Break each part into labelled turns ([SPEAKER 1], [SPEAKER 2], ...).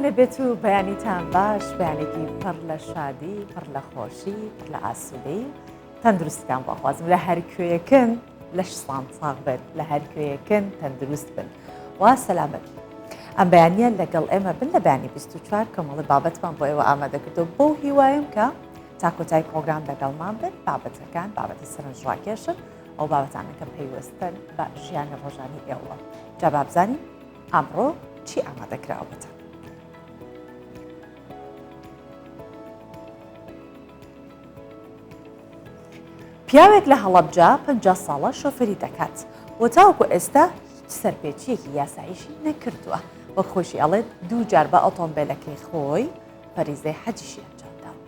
[SPEAKER 1] لێبێت و بەیانیتان باش بەیانێکی پڕ لە شادی پڕ لە خۆشی پڕ لە ئاسوودەی تەندروستتان بۆ خوازم لە هەر کوێیەکن لەشتان ساغ بێت لە هەر کوێیەکن تەندروست بن و سەلامەت ئەم بەیانە لەگەڵ ئێمە بن لە بەیانی 24 کۆمەڵی بابەتمان بۆ ئێوە ئامادە کردو بەو هیوایم کە تا کۆتای پرۆگرام لەگەڵمان بن بابەتەکان بابەتی سەرنجڕاکێشن ئەو بابەتانە کە پەیوەستن بە ژیانی ڕۆژانی ئێوە جا با بزانین ئەمڕۆ چی ئامادە کراوەتە. پیاوێک لە هەڵەبجە 50 ساڵە شۆفێری دەکات و تاوەکو ئێستا هیچ سەرپێچیەکی یاساییشی نەکردووە وەک خۆشی ئەڵێت دوو جار بە ئۆتۆمبیلەکەی خۆی فەریزەی حەجیشی ئەنجامداوە.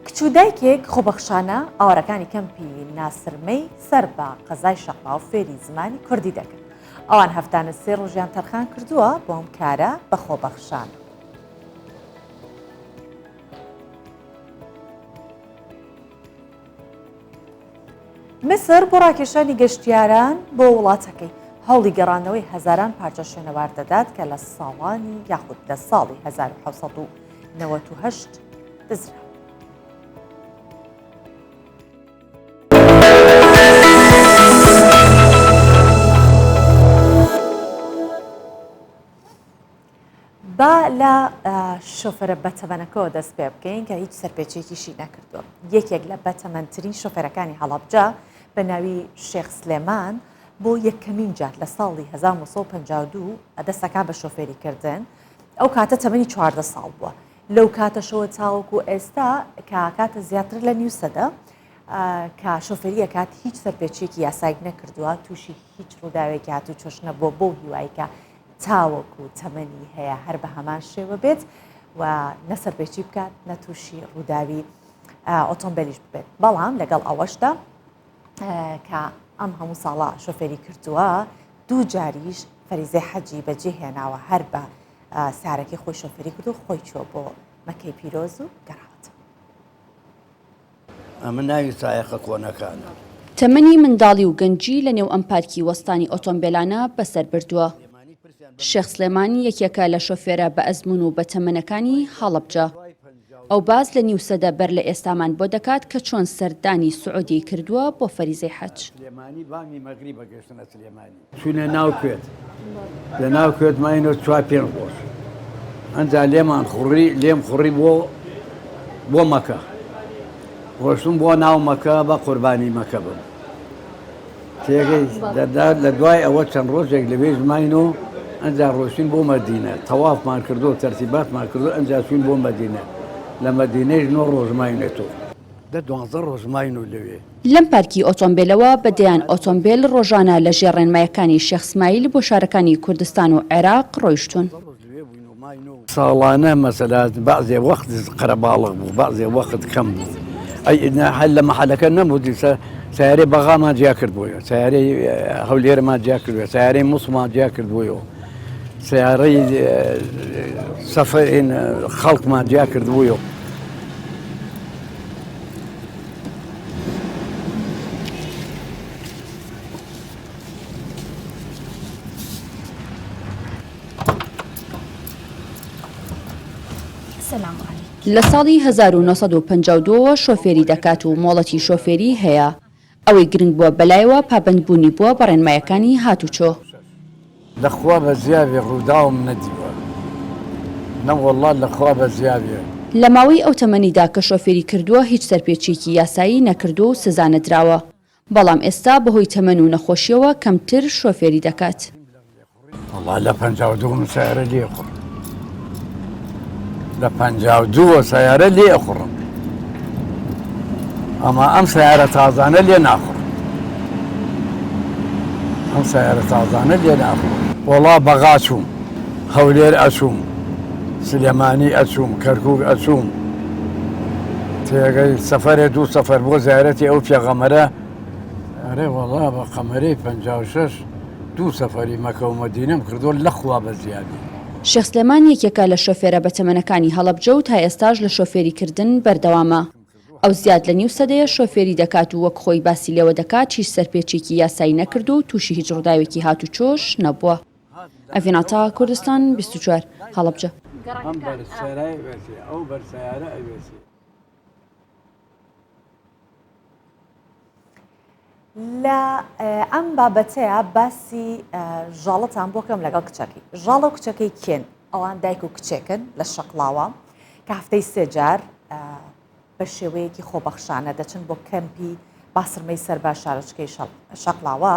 [SPEAKER 1] کچ و دایکێک خۆبەخشانە ئاوارەکانی کەمپی ناسرمەی سەر بە قەزای شەقڵاو فێری زمانی کوردی دەکەن. ئەوان هەفتانە سێ ڕۆژیان تەرخان کردووە بۆ ئەم کارە بە خۆبەخشانە. میسر بۆ ڕاکێشانی گەشتیاران بۆ وڵاتەکەی هەوڵی گەڕاندنەوەی هەزاران پارچە شوێنەوار دەدات کە لە ساڵانی یاخود لە ساڵی 1998 دزرا. با لە شۆفەرە بەتەمەنەکەوە دەست پێ بکەین کە هیچ سەرپێچێکیشی نەکردووە یەکێک لە بەتەمەنترین شۆفێرەکانی هەڵەبجە بە ناوی شێخ سلێمان بۆ یەکەمین جار لە ساڵی 1952 دەستەکان بە شۆفێری کردن ئەو کاتە تەمەنی 14 ساڵ بووە لەو کاتەشەوە تاوەکو ئێستا کە کاتە زیاتر لە نیو سەدە کە شۆفێری ئەکات هیچ سەرپێچیەکی یاسایک نەکردووە تووشی هیچ ڕووداوێکی هاتوچۆش نەبووە بەو هیوای کە تاوەکو تەمەنی هەیە هەر بە هەمان شێوە بێت و نە سەرپێچی بکات نە تووشی ڕووداوی ئۆتۆمبیلیش ببێت بەڵام لەگەڵ ئەوەشدا کە ئەم هەموو ساڵە شۆفێری کردووە دوو جاریش فەریزەی حەجی بەجێ هێناوە هەر بە سارەکەی خۆی شۆفێری کردو خۆی چوە بۆ مەکەی پیرۆز و گەڕاوەتەوە.
[SPEAKER 2] ئەمە ناوی سایەقە کۆنەکانە.
[SPEAKER 3] تەمەنی منداڵی و گەنجی لە نێو ئەم پارکی وەستانی ئۆتۆمبێلانە بەسەر بردووە. شێخ سڵێمان یەکێکە لە شۆفێرە بەئەزموون و بەتەمەنەکانی هەڵەبجە. ئەو باس لە نیو سەدە بەر لە ئێستامان بۆ دەکات کە چۆن سەردانی سعودیەی کردووە بۆ فەریزەی حەج.
[SPEAKER 2] چوینە ناو کوێت لە ناو کوێت ماینەوە چوار پێنج ڕۆژ ئەنجا لێمان خوڕی لێم خوڕی بۆ بۆ مەکە ڕۆشتم بۆ ناو مەکە بە قوربانی مەکە بم تێگەی لە دوای ئەوە چەند ڕۆژێک لەوێش ماین و ئەنجا ڕۆشتین بۆ مەدینە تەوافمان کردو تەرتیباتمان کردو ئەنجا چوین بۆ مەدینە لە مەدینەیش نۆ ڕۆژ ماینێتەوە دە دوانزە ڕۆژ ماین و لەوێ.
[SPEAKER 3] لەم پارکی ئۆتۆمبێلەوە بە دەیان ئۆتۆمبێل ڕۆژانە لە ژێر ڕێنمایەکانی شێخ سمایل بۆ شارەکانی کوردستان و عێراق ڕۆیشتوون.
[SPEAKER 2] ساڵانە مەسەلا بەعزێ وەخت قەرەباڵغ بوو بەعزێ وەخت کەم بوو ئەی هەر لە مەحەلەکە نەبوو دیسە سەیارەی بەغامان جیا کردبوویەوە سەیارەی هەولێرمان جیا کردووە سەیارەی موسڵمان جیا کردبوویەوە سەیارەی سەفەرین خەڵکمان جیا کردبوویەوە.
[SPEAKER 3] لە ساڵی 1952 ەوە شۆفێری دەکات و مۆڵەتی شۆفێری هەیە. ئەوەی گرنگ بووە بەلایەوە پابەندبوونی بووە بە ڕێنمایەکانی هاتوچۆ.
[SPEAKER 2] لە خوا بەزیاوێ ڕووداوم نەدیوە نەوەڵا لە خوا بەزیاوێ.
[SPEAKER 3] لە ماوەی ئەو تەمەنیدا کە شۆفێری کردووە هیچ سەرپێچییەکی یاسایی نەکردووە و سزا نەدراوە، بەڵام ئێستا بەهۆی تەمەن و نەخۆشییەوە کەمتر شۆفێری دەکات.
[SPEAKER 2] وەڵا لە 52 من سەیارە لێ خوڕم لە 52 سەیارە لێ خوڕم ئەما ئەم سەیارە تازانە لێ ناخوڕم ئەم سەیارە تازانە لێ ناخوڕم وەڵا بەغا چووم هەولێر ئەچووم سلێمانی ئەچووم کەرکک ئەچووم تێگەی سەفەرێ دوو سەفەر بۆ زیارەتی ئەو پێغەمەرە ئەرێ وەڵا بە قەمەرەی 56 دوو سەفەری مەکە و مەدینەم کردووە لەخوا بەزیادی.
[SPEAKER 3] شێخ سلێمان یەکێکە لە شۆفێرە بەتەمەنەکانی هەڵەبجە و تا ئێستاش لە شۆفێری کردن بەردەوامە. ئەو زیاد لە نیو سەدەیە شۆفێری دەکات و وەک خۆی باسی لێوە دەکات هیچ سەرپێچیەکی یاسایی نەکردووە و تووشی هیچ ڕووداوێکی هاتوچۆش نەبووە. ئەڤین عەتا، کوردستان 24، هەڵەبجە.
[SPEAKER 2] ئەم بەر سەرای ئەوێتێ ئەو بەر سەیارە ئەوێتێ.
[SPEAKER 1] لە ئەم بابەتەیە باسی ژاڵەتان بۆ کەم لەگەڵ کچەکەی ژاڵە و کچەکەی کێن ئەوان دایک و کچێکن لە شەقڵاوە کە هەفتەی سێجار بە شێوەیەکی خۆبەخشانە دەچن بۆ کەمپی باسرمەی سەر بە شارۆچکەی شەقڵاوە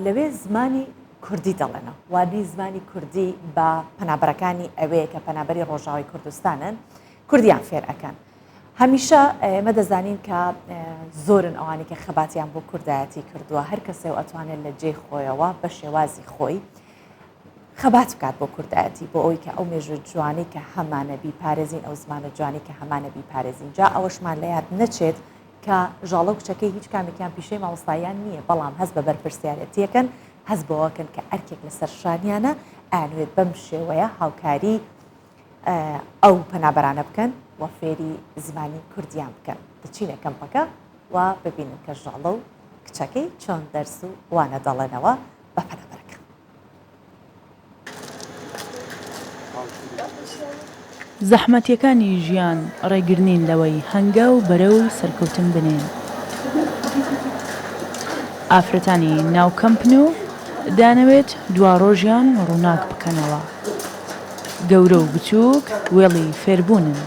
[SPEAKER 1] لەوێ زمانی کوردی دەڵێنەوە وانەی زمانی کوردی بە پەنابەرەکانی ئەوێ کە پەنابەری ڕۆژاوای کوردستانن کوردیان فێر ئەکەن. هەمیشە ئێمە دەزانین کە زۆرن ئەوانەی کە خەباتیان بۆ کوردایەتی کردووە هەر کەسێ و ئەتوانێت لە جێی خۆیەوە بە شێوازی خۆی خەبات بکات بۆ کوردایەتی بۆ ئەوی کە ئەو مێژوو جوانی کە هەمانە بیپارێزین ئەو زمانە جوانی کە هەمانە بیپارێزین جا ئەوەشمان لە یاد نەچێت کە ژاڵە و کچەکەی هیچ کامێکیان پیشەی مامۆستایان نییە بەڵام هەست بە بەرپرسیارەتیەکەن هەست بەوەکەن کە ئەرکێک لەسەر شانیانە ئەیانوێت بەم شێوەیە هاوکاری ئەو پەنابەرانە بکەن و فێری زمانی کوردیان بکەن دەچینە کەمپەکە و ببینن کە ژاڵە و کچەکەی چۆن دەرس و وانە دەڵێنەوە بە پەنابەرەکان.
[SPEAKER 4] زەحمەتیەکانی ژیان ڕێگرنین لەوەی هەنگاو بەرەو سەرکەوتن بنێن. ئافرەتانی ناو کەمپن و دەیانەوێت دواڕۆژیان ڕووناک بکەنەوە. گەورە و بچووک وێڵی فێربوونن.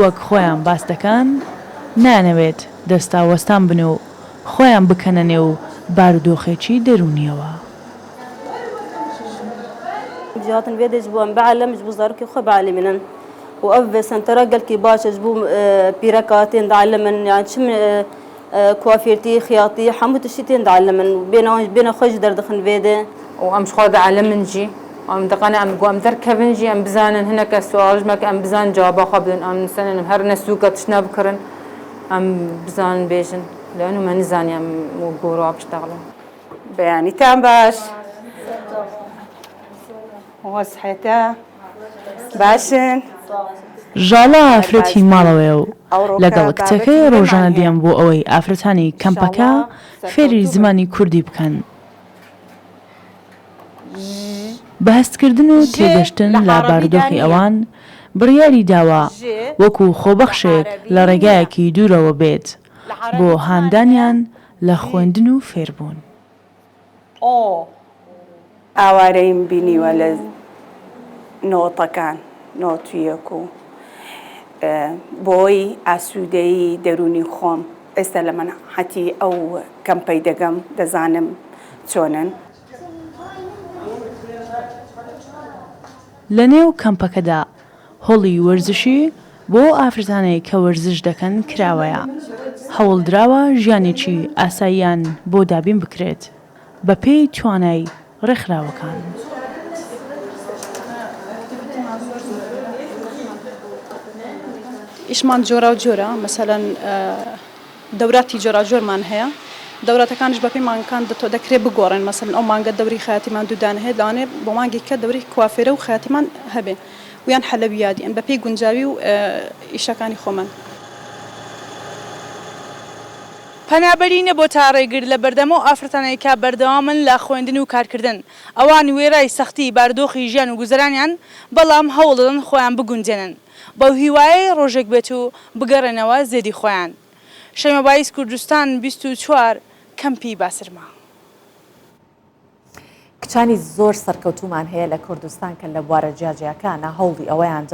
[SPEAKER 4] وەک خۆیان باس دەکەن نایانەوێت دەستاوەستان بن و خۆیان بکەنە نێو بارودۆخێکی دەروونییەوە.
[SPEAKER 5] کوافیرتی، خیاطی، هەموو تشتی تێن دعلمن و بێنە وان بێنە خوی ژی دەردخن ڤێدێ. و ئەم ژ خوە دعلمن ژی و ئەم دقەنە ئەم گو ئەم دەرکەڤن ژی ئەم بزانن هنەکە سوال ژ مەکە ئەم بزانن جوابا خوە بدن ئەم نسەنن ئەم هەرنە سوکە تشتنا بکڕن ئەم بزانن بێژن لەئەنو مە نزانی ئەم گۆروا بشتەغلن.
[SPEAKER 6] بەیانیتان باش وەزحێتە باشن؟
[SPEAKER 4] ژاڵە ئافرەتی ماڵەوەیە و لەگەڵ کچەکەی ڕۆژانە دێن بۆ ئەوەی ئافرەتانی کەمپەکە فێری زمانی کوردی بکەن. بە هەستکردن و تێگەشتن لە بارودۆخی ئەوان، بڕیاری داوە وەکو خۆبەخشێک لە ڕێگایەکی دوورەوە بێت بۆ هاندانیان لە خوێندن و فێربوون.
[SPEAKER 6] ئاوارەیم بینیوە لە نۆتەکان نۆتویەک و بۆی ئاسوودەیی دەروونی خۆم ئێستا لە مەنعەتی ئەو کەمپەی دەگەم دەزانم چۆنن.
[SPEAKER 4] لەنێو کەمپەکەدا هۆڵی وەرزشی بۆ ئەو ئافرەتانەی کە وەرزش دەکەن کراوەیە، هەوڵدراوە ژیانێکی ئاساییان بۆ دابین بکرێت بەپێی توانای ڕێکخراوەکان.
[SPEAKER 7] ئیشمان جۆراوجۆرە مەسەلەن دەوراتی جۆراوجۆرمان هەیە دەوراتەکانیش بەپێی مانگەکان دەتۆ دەکرێت بگۆڕێن مەسەلەن ئەو مانگە دەوری خەیاتیمان دوو دانە هەیە لەوانەیە بۆ مانگێک کە دەوری کوافێرە و خەیاتیمان هەبێ و یان حەلەویات یان بەپێی گونجاوی و ئیشەکانی خۆمان.
[SPEAKER 8] پەنابەری نەبۆتە ڕێگر لە بەردەم ئەو ئافرەتانەی کە بەردەوامن لە خوێندن و کارکردن، ئەوان وێرای سەختی بارودۆخی ژیان و گوزەرانیان، بەڵام هەوڵدەدەن خۆیان بگونجێنن. بەو هیوایەی ڕۆژێک بێت و بگەڕێنەوە زێدی خۆیان. شەیما بایز کوردستان 24 کەمپی باسرمە.
[SPEAKER 1] کچانی زۆر سەرکەوتوومان هەیە لە کوردستان کە لە بوارە جیاجیاکانە هەوڵی ئەوەیان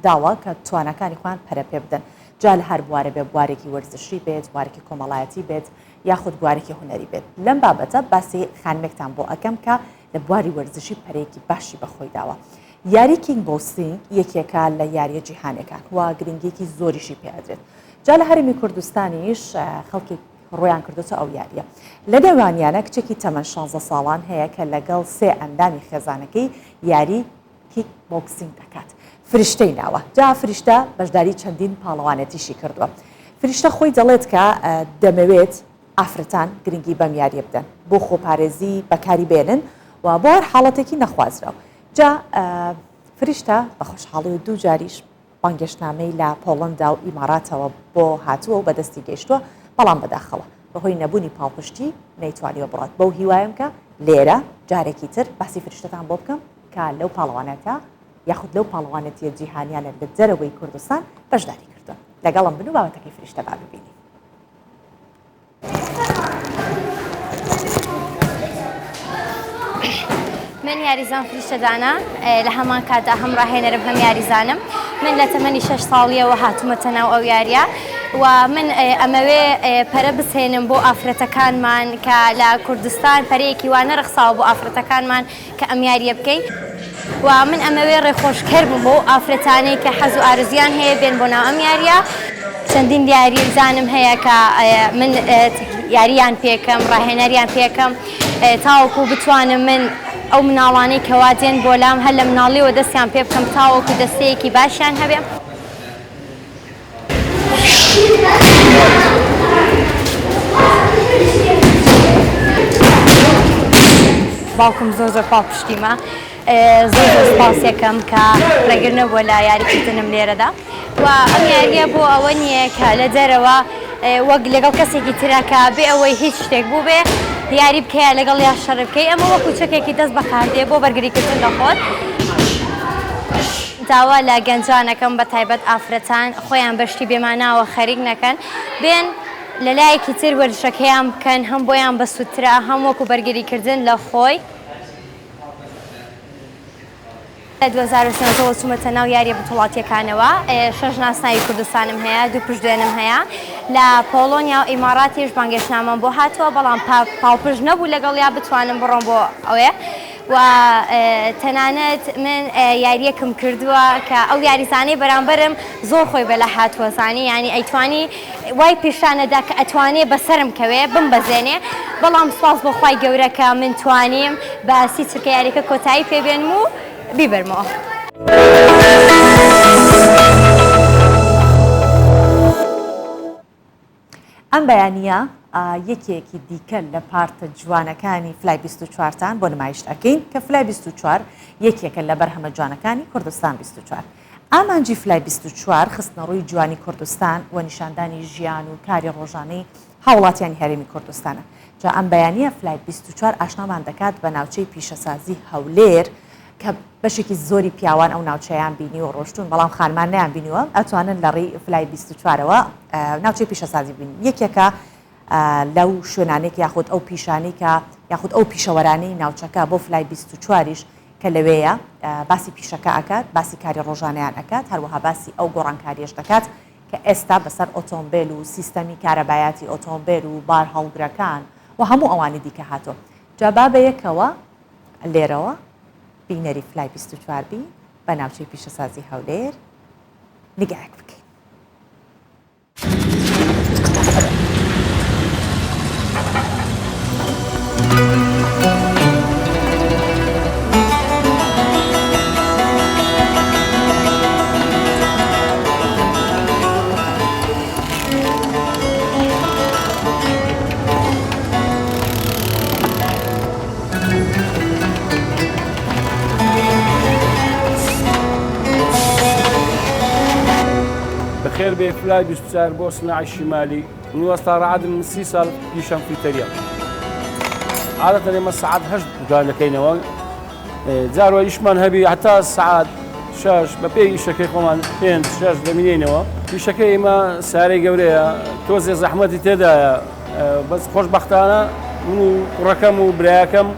[SPEAKER 1] داوە کە تواناکانی خۆیان پەرە پێ بدەن جا لە هەر بوارە بێ بوارێکی وەرزشی بێت بوارێکی کۆمەڵایەتی بێت یاخود بوارێکی هونەری بێت لەم بابەتە باسی خانمێکتان بۆ ئەکەم کە لە بواری وەرزشی پەرەیەکی باشی بەخۆی داوە یاری کینگ بۆکسینگ یەکێکە لە یاریە جیهانیەکان و گرنگیەکی زۆریشی پێ ئەدرێت جا لە هەرێمی کوردستانیش خەڵکی ڕویان کردوتە ئەو یاریە لە نێوانیانە کچێکی تەمەن 16 ساڵان هەیە کە لەگەڵ سێ ئەندامی خێزانەکەی یاری کیک بۆکسینگ دەکات فریشتەی ناوە جا فریشتە بەشداری چەندین پاڵەوانێتیشی کردووە فریشتە خۆی دەڵێت کە دەمەوێت ئافرەتان گرنگی بەم یاریە بدەن بۆ خۆپارێزی بەکاری بێنن و بۆ هەر حاڵەتێکی نەخوازراو جا فریشتە بە خۆشحاڵی و دوو جاریش. بانگێشتنامەی لە پۆڵەندا و ئیماراتەوە بۆ هاتووە و بەدەستی گەیشتووە، بەڵام بەداخەوە بەهۆی نەبوونی پاڵپشتی نەیتوانیوە بڕوات، بەو هیوایەم کە لێرە جارێکی تر باسی فریشتەتان بۆ بکەم کە لەو پاڵەوانێتە یاخود لەو پاڵەوانێتیە جیهانیانە لە دەرەوەی کوردستان بەشداری کردووە. لەگەڵم بن و بابەتەکەی فریشتە با ببینین.
[SPEAKER 9] من یاریزان فریشتە دانا لە هەمان کاتدا هەم ڕاهێنەرم هەم یاریزانم من لە تەمەنی شەش ساڵیەوە هاتوومەتە ناو ئەو یاریە و من ئەمەوێ پەرە بسێنم بۆ ئافرەتەکانمان کە لە کوردستان پەرەیەکی وا نەڕەخساوە بۆ ئافرەتەکانمان کە ئەم یاریە بکەین و من ئەمەوێ ڕێخۆشکەر بم بۆ ئافرەتانەی کە حەز و ئارزویان هەیە بێن بۆ ناو ئەم یاریە. چەندین یاریزانم هەیە کە من یاریان پێکەم ڕاهێنەریان پێکەم تاوەکو بتوانم من ئەو مناڵانەی کەوا دێن بۆ لام هەر لە مناڵیەوە دەستیان پێ بکەم تاوەکو دەستەیەکی باشیان هەبێ. باوکم زۆر زۆر پاڵپشتیمە زۆر زۆر سپاسیەکەم کە ڕێگر نەبووە لە یاریکردنم لێرەدا و ئەم یاریە بۆ ئەوە نییە کە لە دەرەوە وەک لەگەڵ کەسێکی ترە کە بێ ئەوەی هیچ شتێک بوو بێ یاری بکەیە لەگەڵ یا شەڕ بکەی ئەمە وەکو چەکێکی دەست بەکاردێ بۆ بەرگریکردن لە خۆت. داوا لە گەنجان ئەکەم بە تایبەت ئافرەتان خۆیان بە شتی بێماناوە خەریک نەکەن بێن لە لایەکی تر وەرزشەکەیان بکەن هەم بۆیان بەسوودترە هەم وەکو بەرگری کردن لە خۆی. لە 2013 وە چوومەتە ناو یاریە بتوڵاتیەکانەوە شەش ناسناوی کوردستانم هەیە دوو پشتێنم هەیە لە پۆڵۆنیا و ئیماراتیش بانگێشتنامەم بۆ هاتووە بەڵام پاڵپشت نەبوو لەگەڵیا بتوانم بڕۆم بۆ ئەوێ و تەنانەت من یاریەکم کردووە کە ئەو یاریزانەی بەرامبەرم زۆر خۆی بە لە هاتووە زانی یانی ئەیتوانی وای پیشانەدا کە ئەتوانێ بەسەرم کەوێ بمبەزێنێ بەڵام سوپاس بۆ خوای گەورە کە من توانیم بە سی چرکە یاریەکە کۆتایی پێ بێنم و بیبەرمەوە.
[SPEAKER 1] ئەم بەیانییە یەکێکی دیکە لە پارتە جوانەکانی فلای 24 تان بۆ نمایشت ئەکەین کە فلای 24 یەکێکە لە بەرهەمە جوانەکانی کوردستان 24. ئامانجی فلای 24 خستنەڕووی جوانی کوردستان و نیشاندانی ژیان و کاری ڕۆژانەی هاوڵاتیانی هەرێمی کوردستانە. جا ئەم بەیانییە فلای 24 ئاشنامان دەکات بە ناوچەی پیشەسازی هەولێر کە بەشێکی زۆری پیاوان ئەو ناوچەیان بینیوە ڕۆشتوون بەڵام خانمان نەیان بینیوە ئەتوانن لە ڕێی فلای 24ەوە ناوچەی پیشەسازی ببینن یەکێکە لەو شوێنانێک یاخود ئەو پیشانەی کە یاخود ئەو پیشەوەرانەی ناوچەکە بۆ فلای 24یش کە لەوێیە باسی پیشەکە ئەکات باسی کاری ڕۆژانەیان ئەکات هەروەها باسی ئەو گۆڕانکاریەش دەکات کە ئێستا بەسەر ئۆتۆمبێل و سیستەمی کارەبایاتی ئۆتۆمبێل و بارهەڵگرەکان و هەموو ئەوانی دیکە هاتووە جا با بەیەکەوە لێرەوە بینەری فلای 24 بین بە ناوچەی پیشەسازی هەولێر نیگایەک بکەین.
[SPEAKER 10] بەخێر بێ فلای 24 بۆ سناعی شیمالی من وەستا ڕعادم من سی ساڵ پیشەم فیتەریە عادەتەن ئێمە سەعات هەشت دوکانەکەینەوە جاروا ئیشمان هەبی هەتا سەعات شەش بە پێی ئیشەکەی خۆمان پێنج شەش دەمینینەوە ئیشەکەی ئێمە سارەی گەورەیە تۆزێ زەحمەتی تێدایە بەس خۆشبەختانە من و کوڕەکەم و برایەکەم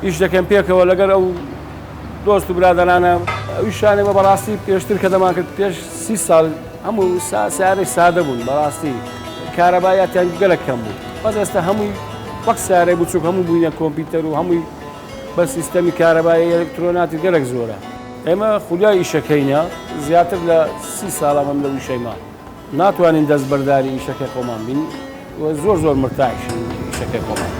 [SPEAKER 10] ئیش دەکەن پێکەوە لەگەر ئەو دۆست و برادەرانە ئەو ئیشانێمە بەڕاستی پێشتر کە دەمان کرد پێش سی ساڵ هەموو سیارەی سادە بوون بەڕاستی کارەبایاتیان گەلک کەم بوو بەس ئێستا هەمووی وەک سیارەی بچووک هەموو بووینە کۆمپیوتەر و هەمووی بە سیستەمی کارەبایی ئەلکترۆناتی گەلک زۆرە ئێمە خولیای ئیشەکەینە زیاتر لە سی ساڵە مەم لەو ئیشەیمە ناتوانین دەستبەرداری ئیشەکەی خۆمان بین و زۆر زۆر مرتاحیشین ئیشەکەی خۆمان.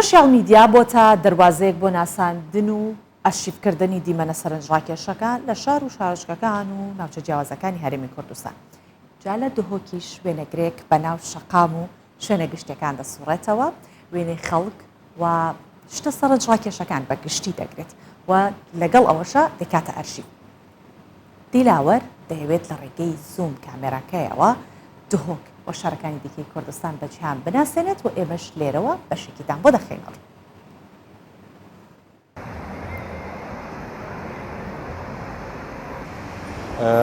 [SPEAKER 1] سۆشیال میدیا بۆتە دەروازەیەک بۆ ناساندن و ئەرشیفکردنی دیمەنە سەرنجڕاکێشەکان لە شار و شارۆچکەکان و ناوچە جیاوازەکانی هەرێمی کوردستان. جا لە دهۆکیش وێنەگرێک بە ناو شەقام و شوێنە گشتیەکان دەسوڕێتەوە، وێنەی خەڵک و شتە سەرنجڕاکێشەکان بە گشتی دەگرێت و لەگەڵ ئەوەشا دەیکاتە ئەرشیف. دیلاوەر دەیەوێت لە ڕێگەی زووم کامێراکەیەوە دهۆک و شارەکانی دیکەی کوردستان بە جیهان بناسێنێت و ئێمەش لێرەوە بەشێکیتان بۆ دەخەینەڕوو.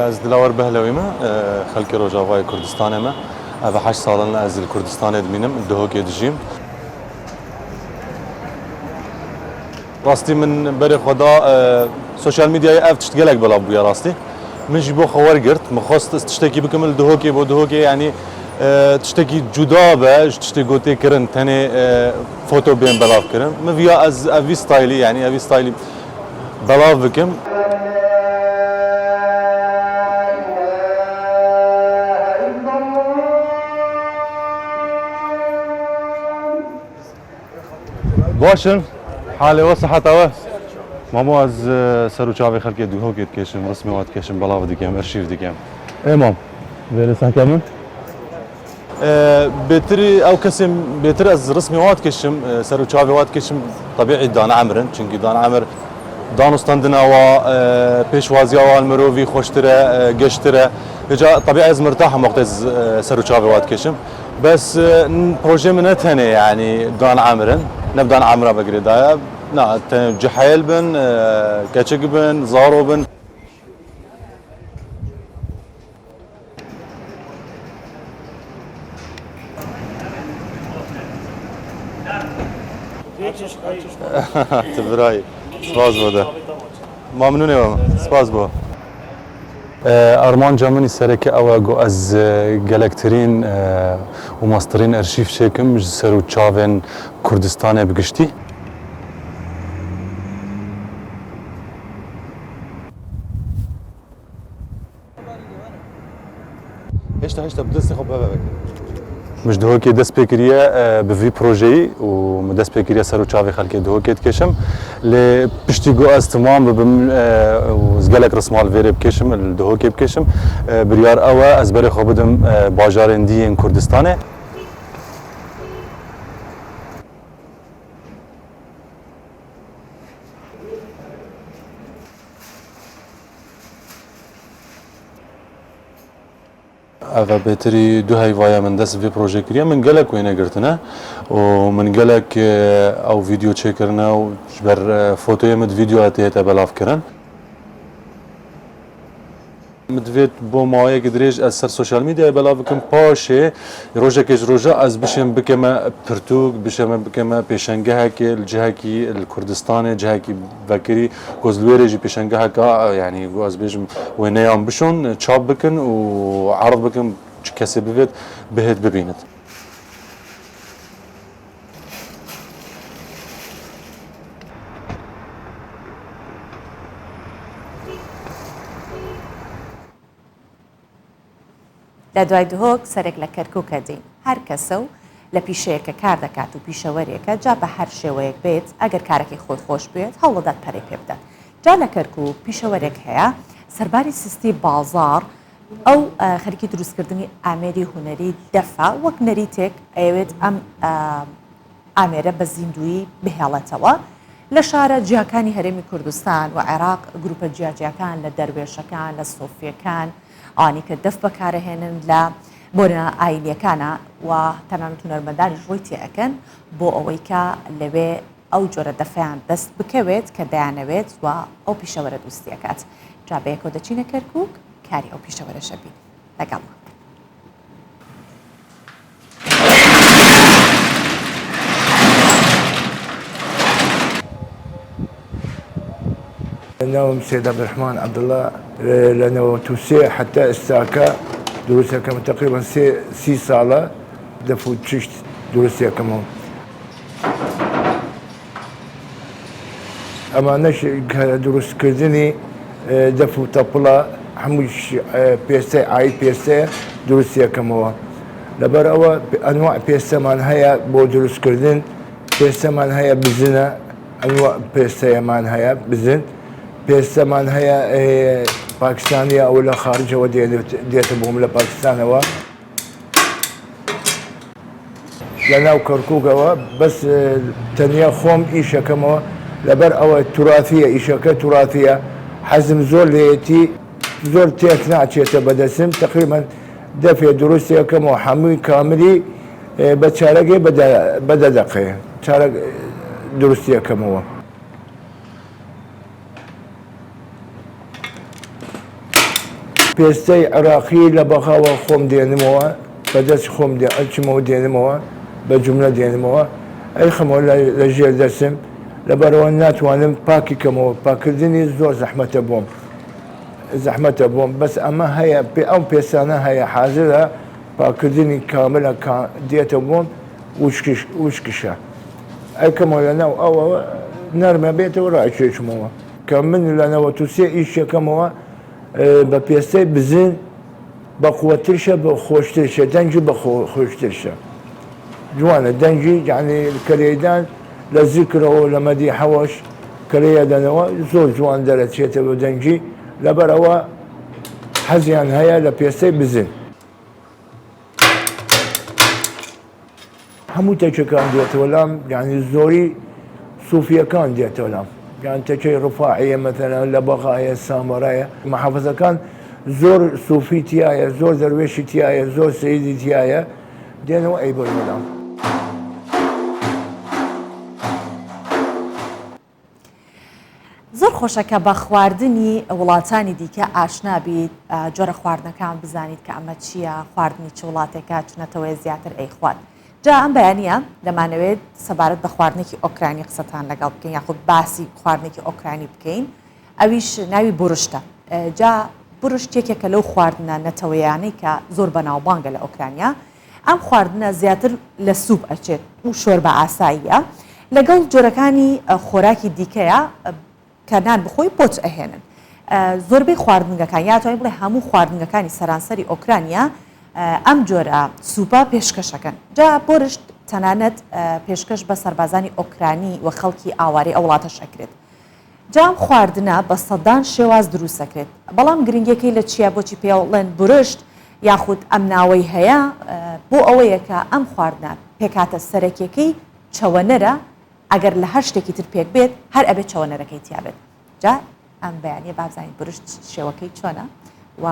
[SPEAKER 11] Ez Dilawar Behlewî me, xelkê Rojavayê Kurdistanê me. Ev heşt sal in ez li Kurdistanê dimînim, li Duhokê dijîm. Rastî min berê xwe da sosyal medyayê ev tişt gelek belav bûye rastî. Min jî bo xwe wergirt, min xwest ez tiştekî bikim li Duhokê bo Duhokê yanî tiştekî cuda be ji tiştê ku tê kirin tenê foto bên belav kirin. Min viya ez ev vî staylî yanî ev vî staylî belav bikim. Baş in, halê we siheta we? Mamo ez ser û çavê xelkê Duhokê dikêşim, rismê we dikêşim, belav dikim, erşîv dikim. Ê mam, vêrê seke min. Bêtirî ew kesên bêtir ez rismê wan dikêşim, ser û çavê wan dikêşim tebîî dan emr in. Çunkî dan emr danûstendina wa, pêşwaziya wan mirovî xweştir e, geştir e. Îca tebîî ez mirtah im wextê ez ser û çavê wan dikêşim. Bes projeyê min ne tenê yanî dan emr in, ne bi dan emra ve girêdaye. Na tenê cihêl bin, keçik bin, zaro bin. Tu birayî. Spas bo te. Mamnûnê we me. Spas bo. Armanca min sereke ew e ku ez gelektirîn û meztirîn erşîf çêkim ji ser û çavên Kurdistanê bi giştî. Hêşta hêşta bi destê xwe beve veke. Min ji Duhokê dest pê kiriye bi vî projeyî û min dest pê kiriye ser û çavê xelkê Duhokê dikêşim. Lê piştî ku ez temam bibim û ez gelek risma li vêrê bikêşim, li Duhokê bikêşim, biryar ew e ez berê xwe bidim bajarên dî yên Kurdistanê. Ev e bêtirî du heyva ye min dest bi vê projeyê kiriye. Min gelek wêne girtine û min gelek ew vîdeo çêkirine û ji ber fotoyê min di vîdeoya tê hête belavkirin. Min divêt bo maweyeke dirêj ez ser sosyal medyayê belav bikim. Paşê rojekê ji roja ez bişêm bikeme pirtûk, bişeme bikeme pêşengehekê li cihekî li Kurdistanê, cihekî vekirî ku ez li wê rê jî pêşengeheka yanî ku ez bêjim wêneyan bişon, çap bikin û erd bikin çi kesê bivêt bihêt bibînit.
[SPEAKER 1] لە دوای دهۆک سەرێک لە کەرکوکە دێین. هەر کەسە و لە پیشەیەکە کار دەکات و پیشەوەرێکە جا بە هەر شێوەیەک بێت ئەگەر کارەکەی خۆی خۆش بوێت هەوڵدەدات پەرەی پێ بدات. جا لە کەرکوک پیشەوەرێک هەیە سەرباری سستی بازاڕ ئەو خەریکی دروستکردنی ئامێری هونەری دەفە وەک نەریتێک ئەیەوێت ئەم ئامێرە بە زیندوویی بهێڵێتەوە. لە شارە جیاکانی هەرێمی کوردستان و عێراق گروپە جیاجیاکان لە دەروێشەکان، لە سۆفییەکان، ئەوانەی کە دەف بەکارەهێنن لە بۆنە ئایینیەکانە و تەنانەت هونەرمەندانیش ڕووی تێئەکەن بۆ ئەوەی کە لەوێ ئەو جۆرە دەفەیان دەست بکەوێت کە دەیانەوێت و ئەو پیشەوەرە دروستی ئەکات. جا بەیەکەوە دەچینە کەرکوک کاری ئەو پیشەوەرەش ئەبینین. لەگەڵمان بن.
[SPEAKER 12] ناوم سید عبدالرحمن عبداللە لە 93 حتا ئێستاکە دروستەکەم تقریبا سێ سی ساڵە دەف و چشت دروستەکەمەوە ئەمانەش کە دروستکردنی دەف و تەپڵە هەمووش پێستەی ئای پێستەیە دروستیەکەمەوە لەبەر ئەوە ئەنواع پێستەمان هەیە بۆ دروستکردن. پێستەمان هەیە بزنە ئەنوا پێستەیەمان هەیە بزن پێستەمان هەیە پاکستانیە ئەوە لە خارجەوە دێتە بۆم لە پاکستانەوە. لە ناو کەرکوکەوە بەس تەنیا خۆم ئیشەکەمەوە لەبەر ئەوە توراتیە ئیشەکە توراتیە حەزم زۆر لێیەتی زۆر تێک ناچێتە بەدەسم تەقریبەن دەفێ دروستیەکەمەوە هەمووی کاملی بە چارەگێ بە دە دەقەیە چارەک دروستیەکەمەوە. پێستەی عێراقی لە بەغاوە خۆم دێنمەوە بە دەست خۆم ئەچمەوە دێنمەوە بە جوملە دێنمەوە ئەیخەمەوە لە ژێر دەستم لەبەرەوە ناتوانم پاکی کەمەوە پاکردنی زۆر زەحمەتە بۆم زەحمەتە بۆم بەس ئەمە هەیە پێ ئەو پێستانە هەیە حازرە پاکردنی کاملە دێتە بۆم وشکش وشکشە ئەیکەمەوە لە ناو ئەوەوە نەرمە بێتەوە ڕایکێشمەوە کە من لە 93 ئیشەکەمەوە بە پێستەی بزن بە قوەترشە بە خۆشترشە دەنگی بە خۆشترشە جوانە دەنگی یعنی کەلێدان لە زیکرەوە لە مەدیحەوەش کەلێدەنەوە زۆر جوان دەرەچێتەوە دەنگی لەبەرەوە حەزیان هەیە لە پێستەی بزن. هەموو تەکیەکان دێتەوە لام یعنی زۆری سوفیەکان دێتەوە لام یان تەکەی ڕفاعیە مەتەلەن لە بەغایە سامەرایە محافزەکان زۆر سوفی تایە زۆر دەروێشی تایە زۆر سەیدی تایە دێنەوە ئەی بۆ لام.
[SPEAKER 1] زۆر خۆشە کە بە خواردنی وڵاتانی دیکە ئاشنا بیت، جۆرە خواردنەکان بزانیت کە ئەمە چییە، خواردنی چ وڵاتێکە، چ نەتەوەیە زیاتر ئەیخوات. جا ئەم بەیانییە دەمانەوێت سەبارەت بە خواردنێکی ئۆکرانی قسەتان لەگەڵ بکەین یاخود باسی خواردنێکی ئۆکرانی بکەین ئەویش ناوی بورشتە. جا بورشت یەکێکە لەو خواردنە نەتەوەیانەی کە زۆر بەناوبانگە لە ئۆکرانیا. ئەم خواردنە زیاتر لە سوپ ئەچێت و شۆربا ئاساییە لەگەڵ جۆرەکانی خۆراکی دیکەیە کە نان بخۆی بۆت ئەهێنن. زۆربەی خواردنگەکان یا توانین بڵێ هەموو خواردنگەکانی سەرانسەری ئۆکرانیا ئەم جۆرە سوپە پێشکەشەکەن. جا بۆرشت تەنانەت پێشکەش بە سەربازانی ئۆکرانی و خەڵکی ئاوارەی ئەو وڵاتەش ئەکرێت. جا ئەم خواردنە بە سەدان شێواز دروست دەکرێت، بەڵام گرنگیەکەی لە چیە بۆچی پێڵێن بورشت یاخود ئەم ناوەی هەیە بۆ ئەوەیە کە ئەم خواردنە پێکهاتە سەرەکیەکەی چەوەنەرە ئەگەر لە هەر شتێکی تر پێک بێت هەر ئەبێت چەوەنەرەکەی تیا بێت جا ئەم بەیانیە بابزانین بورشت شێوەکەی چۆنە و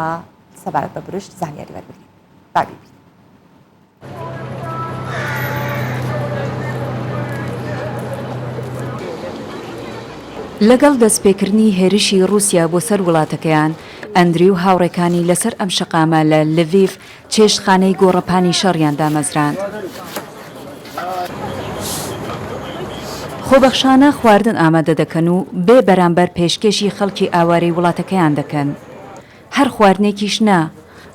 [SPEAKER 1] سەبارەت بە بورشت زانیاری وەربگرین با بیبینین.
[SPEAKER 13] لەگەڵ دەستپێکردنی هێرشی ڕووسیا بۆ سەر وڵاتەکەیان، ئەندری و هاوڕێکانی لەسەر ئەم شەقامە لە لڤیڤ چێشتخانەی گۆڕەپانی شەڕیان دامەزراند. خۆبەخشانە خواردن ئامادە دەکەن و بێ بەرامبەر پێشکێشی خەڵکی ئاوارەی وڵاتەکەیان دەکەن. هەر خواردنێکیش نا،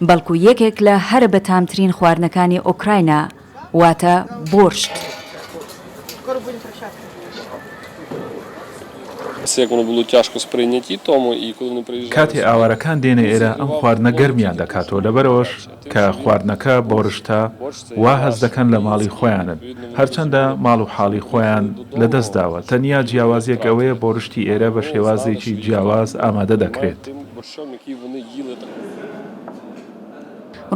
[SPEAKER 13] بەڵکو یەکێک لە هەرە بەتامترین خواردنەکانی ئۆکراینا، واتە بۆرشت.
[SPEAKER 14] کاتێ ئاوارەکان دێنە ئێرە ئەم خواردنە گەرمیان دەکاتەوە، لەبەرئەوەش کە خواردنەکە بۆرشتە وا هەست دەکەن لە ماڵی خۆیانن، هەرچەندە ماڵ و حاڵی خۆیان لەدەست داوە، تەنیا جیاوازیەک ئەوەیە بۆرشتی ئێرە بە شێوازێکی جیاواز ئامادە دەکرێت.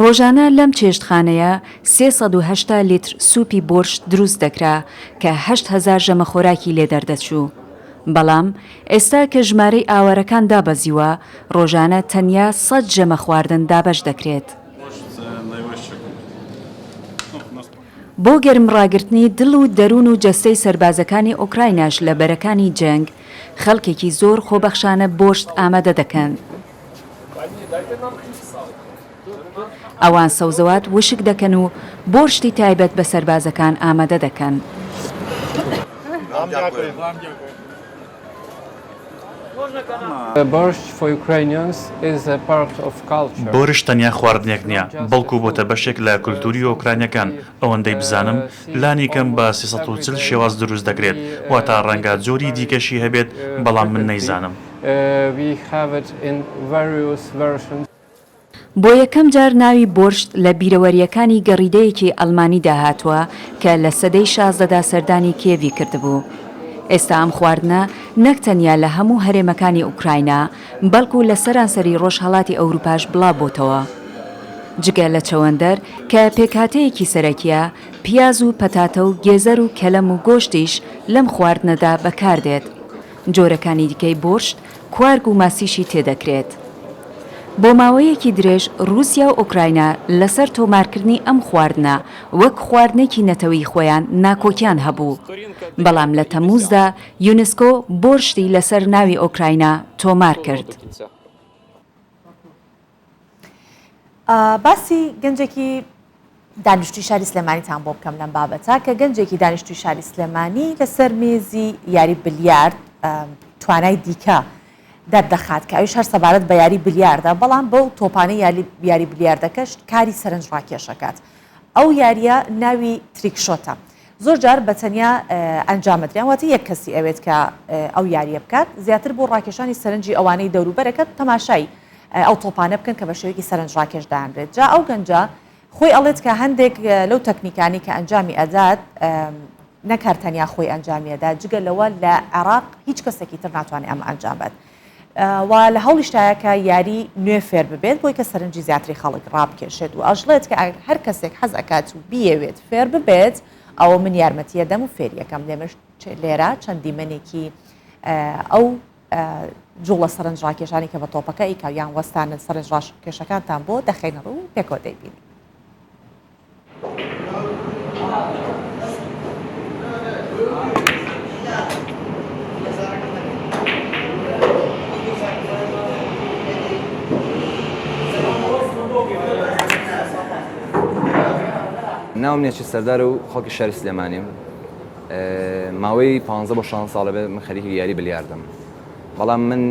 [SPEAKER 13] ڕۆژانە لەم چێشتخانەیە 380 لیتر سوپی بۆرشت دروست دەکرا کە 8000 ژەمە خۆراکی لێ دەردەچوو. بەڵام ئێستا کە ژمارەی ئاوارەکان دابەزیوە، ڕۆژانە تەنیا سەد ژەمە خواردن دابەش دەکرێت. بۆ گەرم ڕاگرتنی دڵ و دەروون و جەستەی سەربازەکانی ئۆکرایناش لە بەرەکانی جەنگ، خەڵکێکی زۆر خۆبەخشانە بۆشت ئامادە دەکەن. ئەوان سەوزەوات وشک دەکەن و بۆرشتی تایبەت بە سەربازەکان ئامادە دەکەن.
[SPEAKER 15] بۆرشت تەنیا خواردنێک نییە، بەڵکو بۆتە بەشێک لە کولتووری ئۆکرانییەکان، ئەوەندەی بزانم لانیکەم بە 340 شێواز دروست دەکرێت، واتە ڕەنگە جۆری دیکەشی هەبێت، بەڵام من نەیزانم.
[SPEAKER 13] بۆ یەکەم جار ناوی بۆرشت لە بیرەوەرییەکانی گەڕیدەیەکی ئەڵمانیدا هاتووە کە لە سەدەی شازدەدا سەردانی کیێڤی کردبوو. ئێستا ئەم خواردنە نەک تەنیا لە هەموو هەرێمەکانی ئوکراینا، بەڵکو لە سەرانسەری ڕۆژهەڵاتی ئەوروپاش بڵاوبۆتەوە. جگە لە چەوەندەر کە پێکهاتەیەکی سەرەکییە، پیاز و پەتاتە و گێزەر و کەلەم و گۆشتیش لەم خواردنەدا بەکاردێت. جۆرەکانی دیکەی بۆرشت کوارگ و ماسیشی تێدەکرێت. بۆ ماوەیەکی درێژ ڕووسیا و ئۆکراینا لەسەر تۆمارکردنی ئەم خواردنە وەک خواردنێکی نەتەوەیی خۆیان ناکۆکیان هەبوو، بەڵام لە تەمموزدا یونسکۆ بۆرشتی لەسەر ناوی ئۆکراینا تۆمار کرد.
[SPEAKER 1] باسی گەنجێکی دانیشتوی شاری سلێمانیتان بۆ بکەم لەم بابەتە کە گەنجێکی دانیشتوی شاری سلێمانی لەسەر مێزی یاری بلیارد توانای دیکە دەردەخات کە ئەویش هەر سەبارەت بە یاری بلیاردە بەڵام بەو تۆپانەی یاری بلیاردەکەش کاری سەرنج ڕاکێشەکات ئەو یاریە ناوی trick shot ە زۆر جار بە تەنیا ئەنجامەدریان واتە یەک کەسی ئەوێت کە ئەو یاریە بکات زیاتر بۆ ڕاکێشانی سەرنجی ئەوانەی دەوروبەرەکە تەماشای ئەو تۆپانە بکەن کە بە شێوەیەکی سەرنجڕاکێش دانرێت جا ئەو گەنجە خۆی ئەڵێت کە هەندێک لەو تەکنیکانی کە ئەنجامی ئەدات نەک هەر تەنیا خۆی ئەنجامی ئەدات جگە لەوە لە عێراق هیچ کەسێکی تر ناتوانێت ئەمە ئەنجام بات و لە هەوڵیشتایە کە یاری نوێ فێر ببێت بۆی کە سەرنجی زیاتری خەڵک ڕابکێشێت و ئەشڵێت کە هەر کەسێک حەز ئەکات و بیەوێت فێر ببێت ئەوە من یارمەتیەدەم و فێریەکەم لێمەش لێرە چەند دیمەنێکی ئەو جوڵە سەرنجڕاکێشانی کە بە تۆپەکە ئەیکا یان وەستانە سەرنجڕاکێشەکانتان بۆ دەخەینە ڕوو و پێکەوە دەیبینین.
[SPEAKER 16] ناوم نێچیر سەردارە و خەڵکی شاری سلێمانیم. ماوەی پانزە بۆ شانزە ساڵە بێت من خەریکی یاری بلیاردم بەڵام من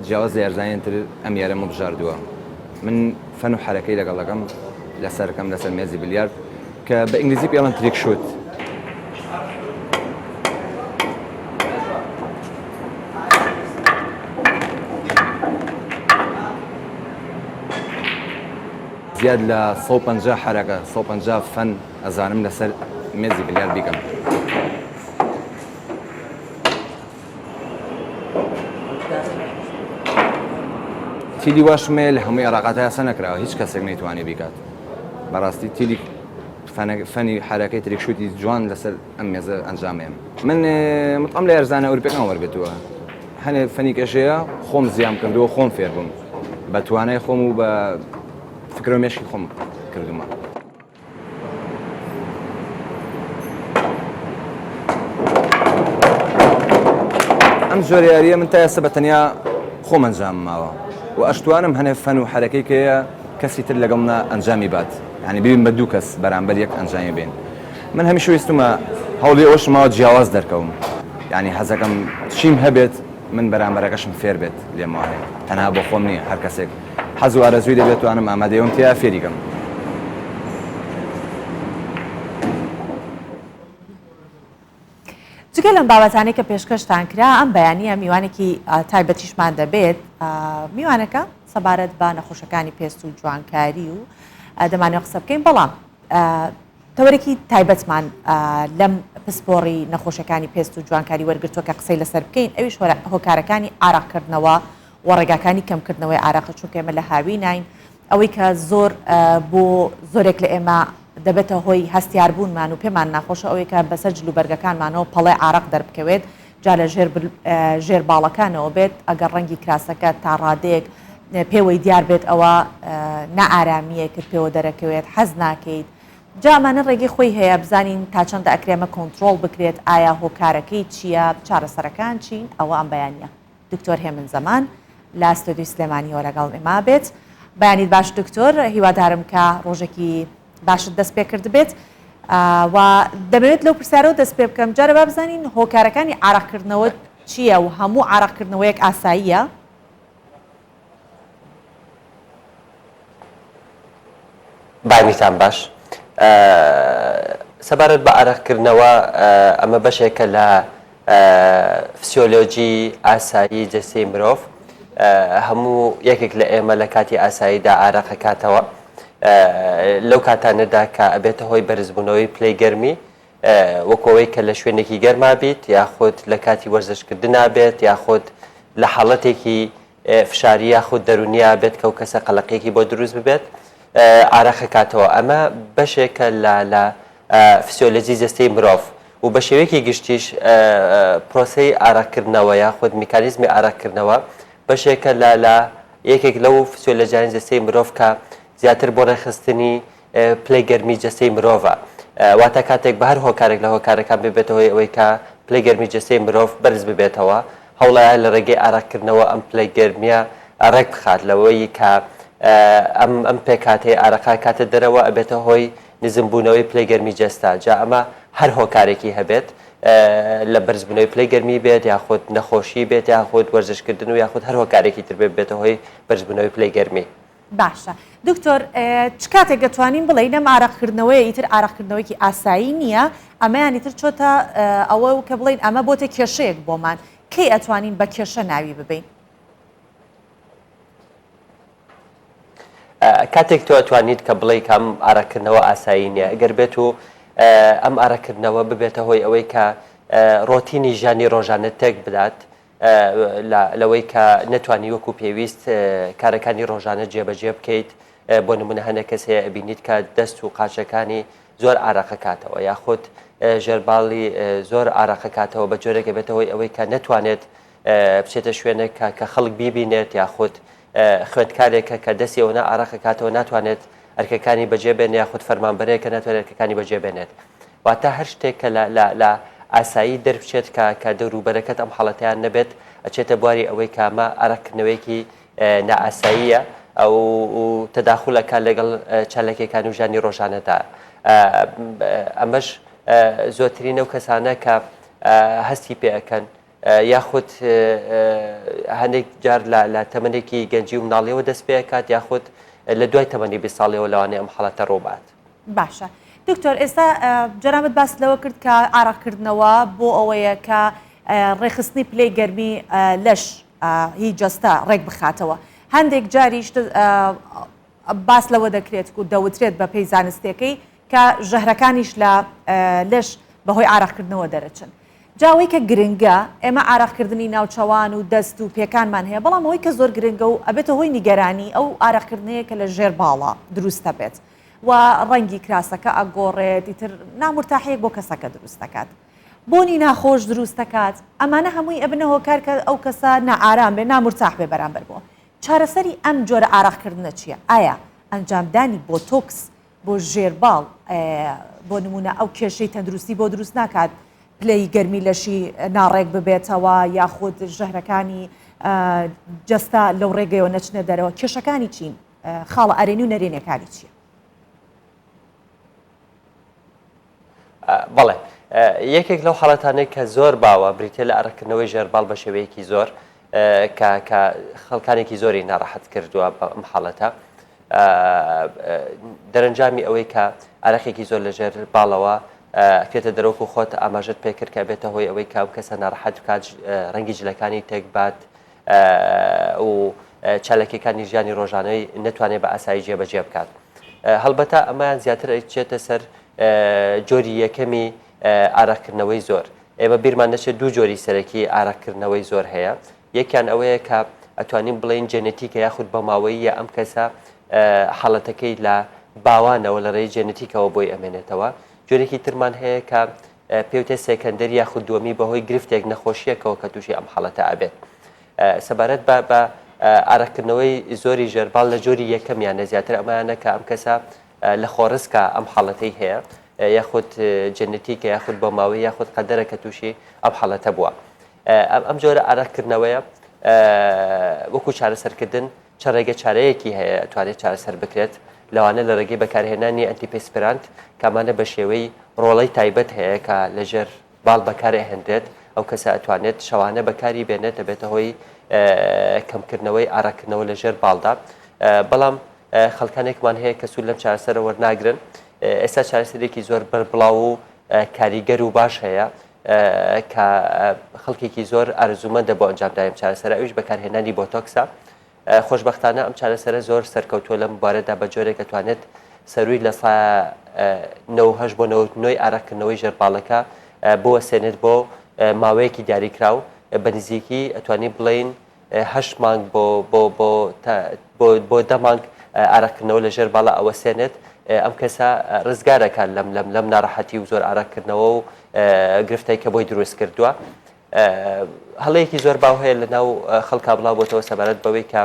[SPEAKER 16] جیاواز لە یارزانانی تر ئەم یارەم هەڵبژاردووە من فەن و حەرەکەی لەگەڵ دەکەم لەسەرکەم لەسەر مێزی بلیارد کە بە ئینگلیزی پێڵەن trick shot زیاد لە 150 حەرەکە 150 فەن ئەزانم لەسەر مێزی بلیارد بیکەم. تیلی واشم هەیە لە هەمووی عێراقا تا ئێستا نەکراوە هیچ کەسێک نەیتوانی بیکات بەڕاستی تیلی فەنی حەرەکەی trick shot ی جوان لەسەر ئەم مێزە ئەنجامەیەم من متعم لە یارزانە ئەوروپیەکان وەرگتووە هەنێ فەنی کەشەیە خۆم زیام کردووە خۆم فێر بووم بە توانای خۆم و بە فکرە و مێشکی خۆم کردومە. ئەم جۆرە یارییە من تا ئێستا بە تەنیا خۆم ئەنجامم ماوە و ئەشتوانم هەنێ فەن و حەرەکەی کەیە کەسی تر لەگەڵ منە ئەنجامی بات یعنی ببین بە دوو کەس بەرامبەر یەک ئەنجامی بین من هەمیشە ویستمە هەوڵی ئەوەشم ماوە جیاواز دەرکەوم یعنی حەزەکەم چیم هەبێت من بەرامبەرەکەشم فێر بێت لێم وانێ تەنها بۆ خۆم نییە هەر کەسێک حەز و ئارەزووی دەبێت توانم ئامادەیەوم تیا فێری کەم.
[SPEAKER 1] جگە لەم بابەتانەی کە پێشکەشتان کرا ئەم بەیانیە میوانێکی تایبەتیشمان دەبێت میوانەکە سەبارەت بە نەخۆشەکانی پێست و جوانکاری و دەمانەوە قسە بکەین بەڵام تەوەرێکی تایبەتمان لەم پسپۆڕی نەخۆشەکانی پێست و جوانکاری وەرگرتووە کە قسەی لەسەر بکەین ئەویش هۆکارەکانی ئارەقکردنەوە و ڕێگاکانی کەمکردنەوەی ئارەقە چونکە ئێمە لە هاویناین ئەوەی کە زۆر بۆ زۆرێک لە ئێمە دەبێتە هۆی هەستیاربوونمان و پێمان ناخۆشە ئەوەی کە بەسەر جلوبەرگەکانمانەوە پەڵەی ئارەق دەربکەوێت جا لە ژێر ژێر باڵەکانەوە بێت ئەگەر ڕەنگی کراسەکە تا ڕادەیەک پێوەی دیار بێت ئەوە نائارامییەکت پێوە دەرەکەوێت حەز ناکەیت جا ئەمانە ڕێگەی خۆی هەیە بزانین تا چەندە ئەکرێ ئەمە کۆنتڕۆڵ بکرێت ئایا هۆکارەکەی چییە چارەسەرەکان چین ئەوە ئەم بەیانییە دکتۆر هێمن زەمان لە ستۆدیۆی سلێمانیەوە لەگەڵ ئێمە بێت. بەیانیت باش دکتۆر، هیوادارم کە ڕۆژێکی باشت دەست پێ کردبێت و دەمەوێت لەو پرسیارەوە دەست پێ بکەم جارە با بزانین هۆکارەکانی عارەقکردنەوە چییە و هەموو عارەقکردنەوەیەک ئاساییە؟
[SPEAKER 17] بەیانیتان باش. سەبارەت بە ئارەقکردنەوە ئەمە بەشێکە لە فسیۆلۆجی ئاسایی جەستەی مرۆڤ. هەموو یەکێک لە ئێمە لە کاتی ئاساییدا ئارەقەکاتەوە لەو کاتانەدا کە ئەبێتە هۆی بەرزبوونەوەی پلەی گەرمی وەکو ئەوەی کە لە شوێنێکی گەرما بیت یاخود لە کاتی وەرزشکردنا بێت یاخود لە حاڵەتێکی فشاری یاخود دەرونیا بێت کە و کەسە قەلەقیەکی بۆ دروست ببێت ئارەقەکاتەوە ئەمە بەشێکە لە لە فسیۆلۆجی جەستەی مرۆڤ و بە شێوەیەکی گشتیش پرۆسەی ئارەقکردنەوە یاخود میکانیزمی ئارەقکردنەوە بەشێکە لە لە یەکێک لەو فسیۆلۆجیانی جەستەی مرۆڤ کە زیاتر بۆ ڕێکخستنی پلەی گەرمی جەستەی مرۆڤە. واتە کاتێک بە هەر هۆکارێک لە هۆکارەکان ببێتە هۆی ئەوەی کە پلەی گەرمی جەستەی مرۆڤ بەرز ببێتەوە، هەوڵەیە لە ڕێگەی ئارەقکردنەوە ئەم پلەی گەرمییە ڕێک بخات لەوەی کە ئەم ئەم پێکهاتەی ئارەقە کاتە دەرەوە ئەبێتە هۆی نزمبوونەوەی پلەی گەرمی جەستە جا ئەمە هەر هۆکارێکی هەبێت لە بەرزبوونەوەی پلەی گەرمی بێت یاخود نەخۆشی بێت یاخود وەرزشکردن و یاخود هەر هۆکارێکی تر بێت بێتە هۆی بەرزبوونەوەی پلەی گەرمی.
[SPEAKER 1] باشە دکتۆر چ کاتێک دەتوانین بڵێین ئەم ئارەقکردنەوەیە ئیتر ئارەقکردنەوەیەکی ئاسایی نییە ئەمەیان ئیتر چۆتە ئەوە کە بڵێین ئەمە بۆتە کێشەیەک بۆمان کەی ئەتوانین بە کێشە ناوی ببەین؟
[SPEAKER 17] کاتێک تۆ ئەتوانیت کە بڵێی کە ئەم ئارەقکردنەوە ئاسایی نییە ئەگەر بێت و ئەم ئارەقکردنەوە ببێتە هۆی ئەوەی کە ڕۆتینی ژیانی ڕۆژانە تێک بدات لەوەی کە نەتوانی وەکو پێویست کارەکانی ڕۆژانە جێبەجێ بکەیت بۆ نمونە هەنێک کەس هەیە ئەبینیت کە دەست و قاچەکانی زۆر ئارەقەکاتەوە یاخود ژێرباڵی زۆر ئارەقەکاتەوە بە جۆرێک بێتە هۆی ئەوەی کە نەتوانێت بچێتە شوێنێک کە کە خەڵک بیبینێت یاخود خوێندکارێکە کە دەستی ئەوەنە ئارەقەکاتەوە ناتوانێت ئەرکەکانی بەجێ بێنێ یاخود فەرمانبەرێکە ناتوانێت ئەرکەکانی بەجێ بێنێت واتە هەر شتێک کە لە لە لە ئاسایی دەربچێت کە کە دەوروبەرەکەت ئەم حاڵەتەیان نەبێت ئەچێتە بواری ئەوەی کە ئەمە ئارەقکردنەوەیەکی نائاساییە ئەو و تەداخول ئەکات لەگەڵ چالاکیەکان و ژیانی ڕۆژانەدا ئەمەش زۆرترین ئەو کەسانە کە هەستی پێ ئەکەن یاخود هەندێک جار لە تەمەنێکی گەنجی و مناڵیەوە دەست پێ ئەکات یاخود لە دوای تەمەنی 20 ساڵیەوە لەوانەیە ئەم حاڵەتە ڕووبات.
[SPEAKER 1] باشە دکتۆر ئێستا جەنابت باست لەوە کرد کە ئارەقکردنەوە بۆ ئەوەیە کە ڕێکخستنی پلەی گەرمی لەش هی جەستە ڕێک بخاتەوە هەندێک جاریش باس لەوە دەکرێت و دەوترێت بە پێی زانستەکەی کە ژەهرەکانیش لە لەش بەهۆی ئارەقکردنەوە دەرەچن. جا ئەوەی کە گرنگە ئێمە ئارەقکردنی ناوچەوان و دەست و پێکانمان هەیە بەڵام ئەوەی کە زۆر گرنگە و ئەبێتە هۆی نیگەرانی ئەو ئارەقکردنەیە کە لە ژێر باڵا دروست دەبێت و ڕەنگی کراسەکە ئەگۆڕێت ئیتر نامورتاحیەک بۆ کەسەکە دروست دەکات بۆنی ناخۆش دروست دەکات ئەمانە هەمووی ئەبنە هۆکار کە ئەو کەسە نائارام بێ نامورتاح بێ بەرامبەر بۆ چارەسەری ئەم جۆرە ئارەقکردنە چییە ئایا ئەنجامدانی بۆتۆکس بۆ ژێر باڵ بۆ نمونە ئەو کێشەی تەندروستی بۆ دروست ناکات پلەی گەرمی لەشی ناڕێک ببێتەوە یاخود ژەهرەکانی جەستە لەو ڕێگەیەوە نەچنە دەرەوە کێشەکانی چین خاڵە ئەرێنی و نەرێنیەکانی چییە؟
[SPEAKER 17] بەڵێ یەکێک لەو حاڵەتانەی کە زۆر باوە بریتە لە ئارەقکردنەوەی ژێرباڵ بە شێوەیەکی زۆر کە کە خەڵکانێکی زۆری ناڕەحەت کردووە بە ئەم حاڵەتە دەرەنجامی ئەوەی کە ئارەقێکی زۆر لە ژێر باڵەوە ئەکرێتە دەرەوەک و خۆت ئاماژەت پێکرد کە بێتە هۆی ئەوەی کە ئەم کەسە ناڕەحەت بکات ڕەنگی جلەکانی تێکبات و چالاکیەکانی ژیانی ڕۆژانەی نەتوانێت بە ئاسایی جێبەجێ بکات. هەڵبەتە ئەمەیان زیاتر ئەچێتە سەر جۆری یەکەمی ئارەقکردنەوەی زۆر. ئێمە بیرمان نەچێت دوو جۆری سەرەکی ئارەقکردنەوەی زۆر هەیە. یەکیان ئەوەیە کە ئەتوانین بڵێین جێنێتیکە یاخود بۆماوەییە ئەم کەسە حاڵەتەکەی لە باوانەوە لە ڕێی جێنێتیکەوە بۆی ئەمێنێتەوە. جۆرێکی ترمان هەیە کە پێوتێ secondary یاخود دووەمی بەهۆی گرفتێک نەخۆشیەکەوە کە تووشی ئەم حاڵەتە ئەبێت. سەبارەت بە بە ئارەقکردنەوەی زۆری ژێرباڵ لە جۆری یەکەمیانە زیاتر ئەمانە کە ئەم کەسە لە خۆڕسکە ئەم حاڵەتەی هەیە یاخود جەنەتیکە یاخود بۆ ماوەی یاخود قەدەرە کە تووشی ئەم حاڵەتە بووە. ئەم جۆرە ئارەقکردنەوەیە وەکو چارەسەرکردن چەند ڕێگە چارەیەکی هەیە ئەتوانێت چارەسەر بکرێت لەوانە لە ڕێگەی بەکارهێنانی antiperspirant کە ئەمانە بە شێوەی ڕۆڵەی تایبەت هەیە کە لە ژێر باڵ بەکار ئەهێنرێت ئەو کەسە ئەتوانێت شەوانە بەکاری بێنێت دەبێتە هۆی کەمکردنەوەی ئارەقکردنەوە لە ژێر باڵدا بەڵام خەڵکانێکمان هەیە کە سوود لەم چارەسەرە وەرناگرن ئێستا چارەسەرێکی زۆر بەربڵاو و کاریگەر و باش هەیە. کە خەڵکێکی زۆر ئارەزوومەندە بۆ ئەنجامدانی ئەم چارەسەرە ئەویش بەکارهێنانی بۆتۆکسە. خۆشبەختانە ئەم چارەسەرە زۆر سەرکەوتووە لەم بوارەدا بە جۆرێک ئەتوانێت سەرووی لە سا 98 بۆ 99 ئارەقکردنەوەی ژێرباڵەکە بوەسێنێت بۆ ماوەیەکی دیاریکراو بە نزیکی ئەتوانین بڵێین هەشت مانگ بۆ بۆ بۆ بۆ بۆ دە مانگ ئارەقکردنەوە لە ژێر باڵا ئەوەسێنێت ئەم کەسە ڕزگارەکات لەم لەم لەم ناڕەحەتی و زۆر ئارەقکردنەوە و گرفتای کە بۆی دروست کردووە. هەڵەیەکی زۆر باو هەیە لە ناو خەڵکا بڵاو بۆتەوە سەبارەت بەوەی کە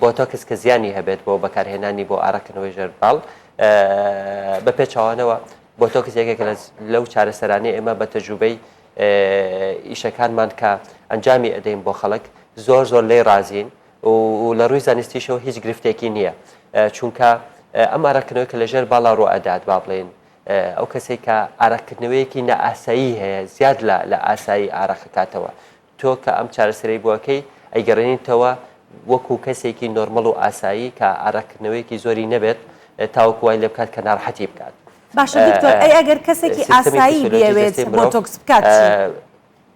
[SPEAKER 17] بۆتۆکس کە زیانی هەبێت بۆ بەکارهێنانی بۆ ئارەقکردنەوەی ژێر باڵ بە پێچەوانەوە بۆتۆکس یەکێکە لەو چارەسەرانەی ئێمە بە تەجروبەی ئیشەکانمان کە ئەنجامی ئەدەین بۆ خەڵک زۆر زۆر لێی ڕازین و لە ڕووی زانستیشەوە هیچ گرفتێکی نییە چونکە ئەم ئارەقکردنەوەی کە لەژێر باڵا ڕوو ئەدات با بڵێین ئەو کەسێک کە ئارەقکردنەوەیەکی نائاسایی هەیە زیاد لە لە ئاسایی ئارەقەکاتەوە تۆ کە ئەم چارەسەرەی بۆ ئەکەی ئەیگەڕێنیتەوە وەکو کەسێکی نۆرمەڵ و ئاسایی کە ئارەقکردنەوەیەکی زۆری نەبێت تاوەکو وای لێ بکات کە ناڕەحەتی بکات.
[SPEAKER 1] باشە دکتۆر ئەی ئەگەر کەسێکی
[SPEAKER 17] سیستەمی
[SPEAKER 1] ئاسایی
[SPEAKER 17] فیسیۆلۆجی
[SPEAKER 1] بیەوێت
[SPEAKER 17] جەستەی مرۆڤ
[SPEAKER 1] بۆتۆکس بکات چی؟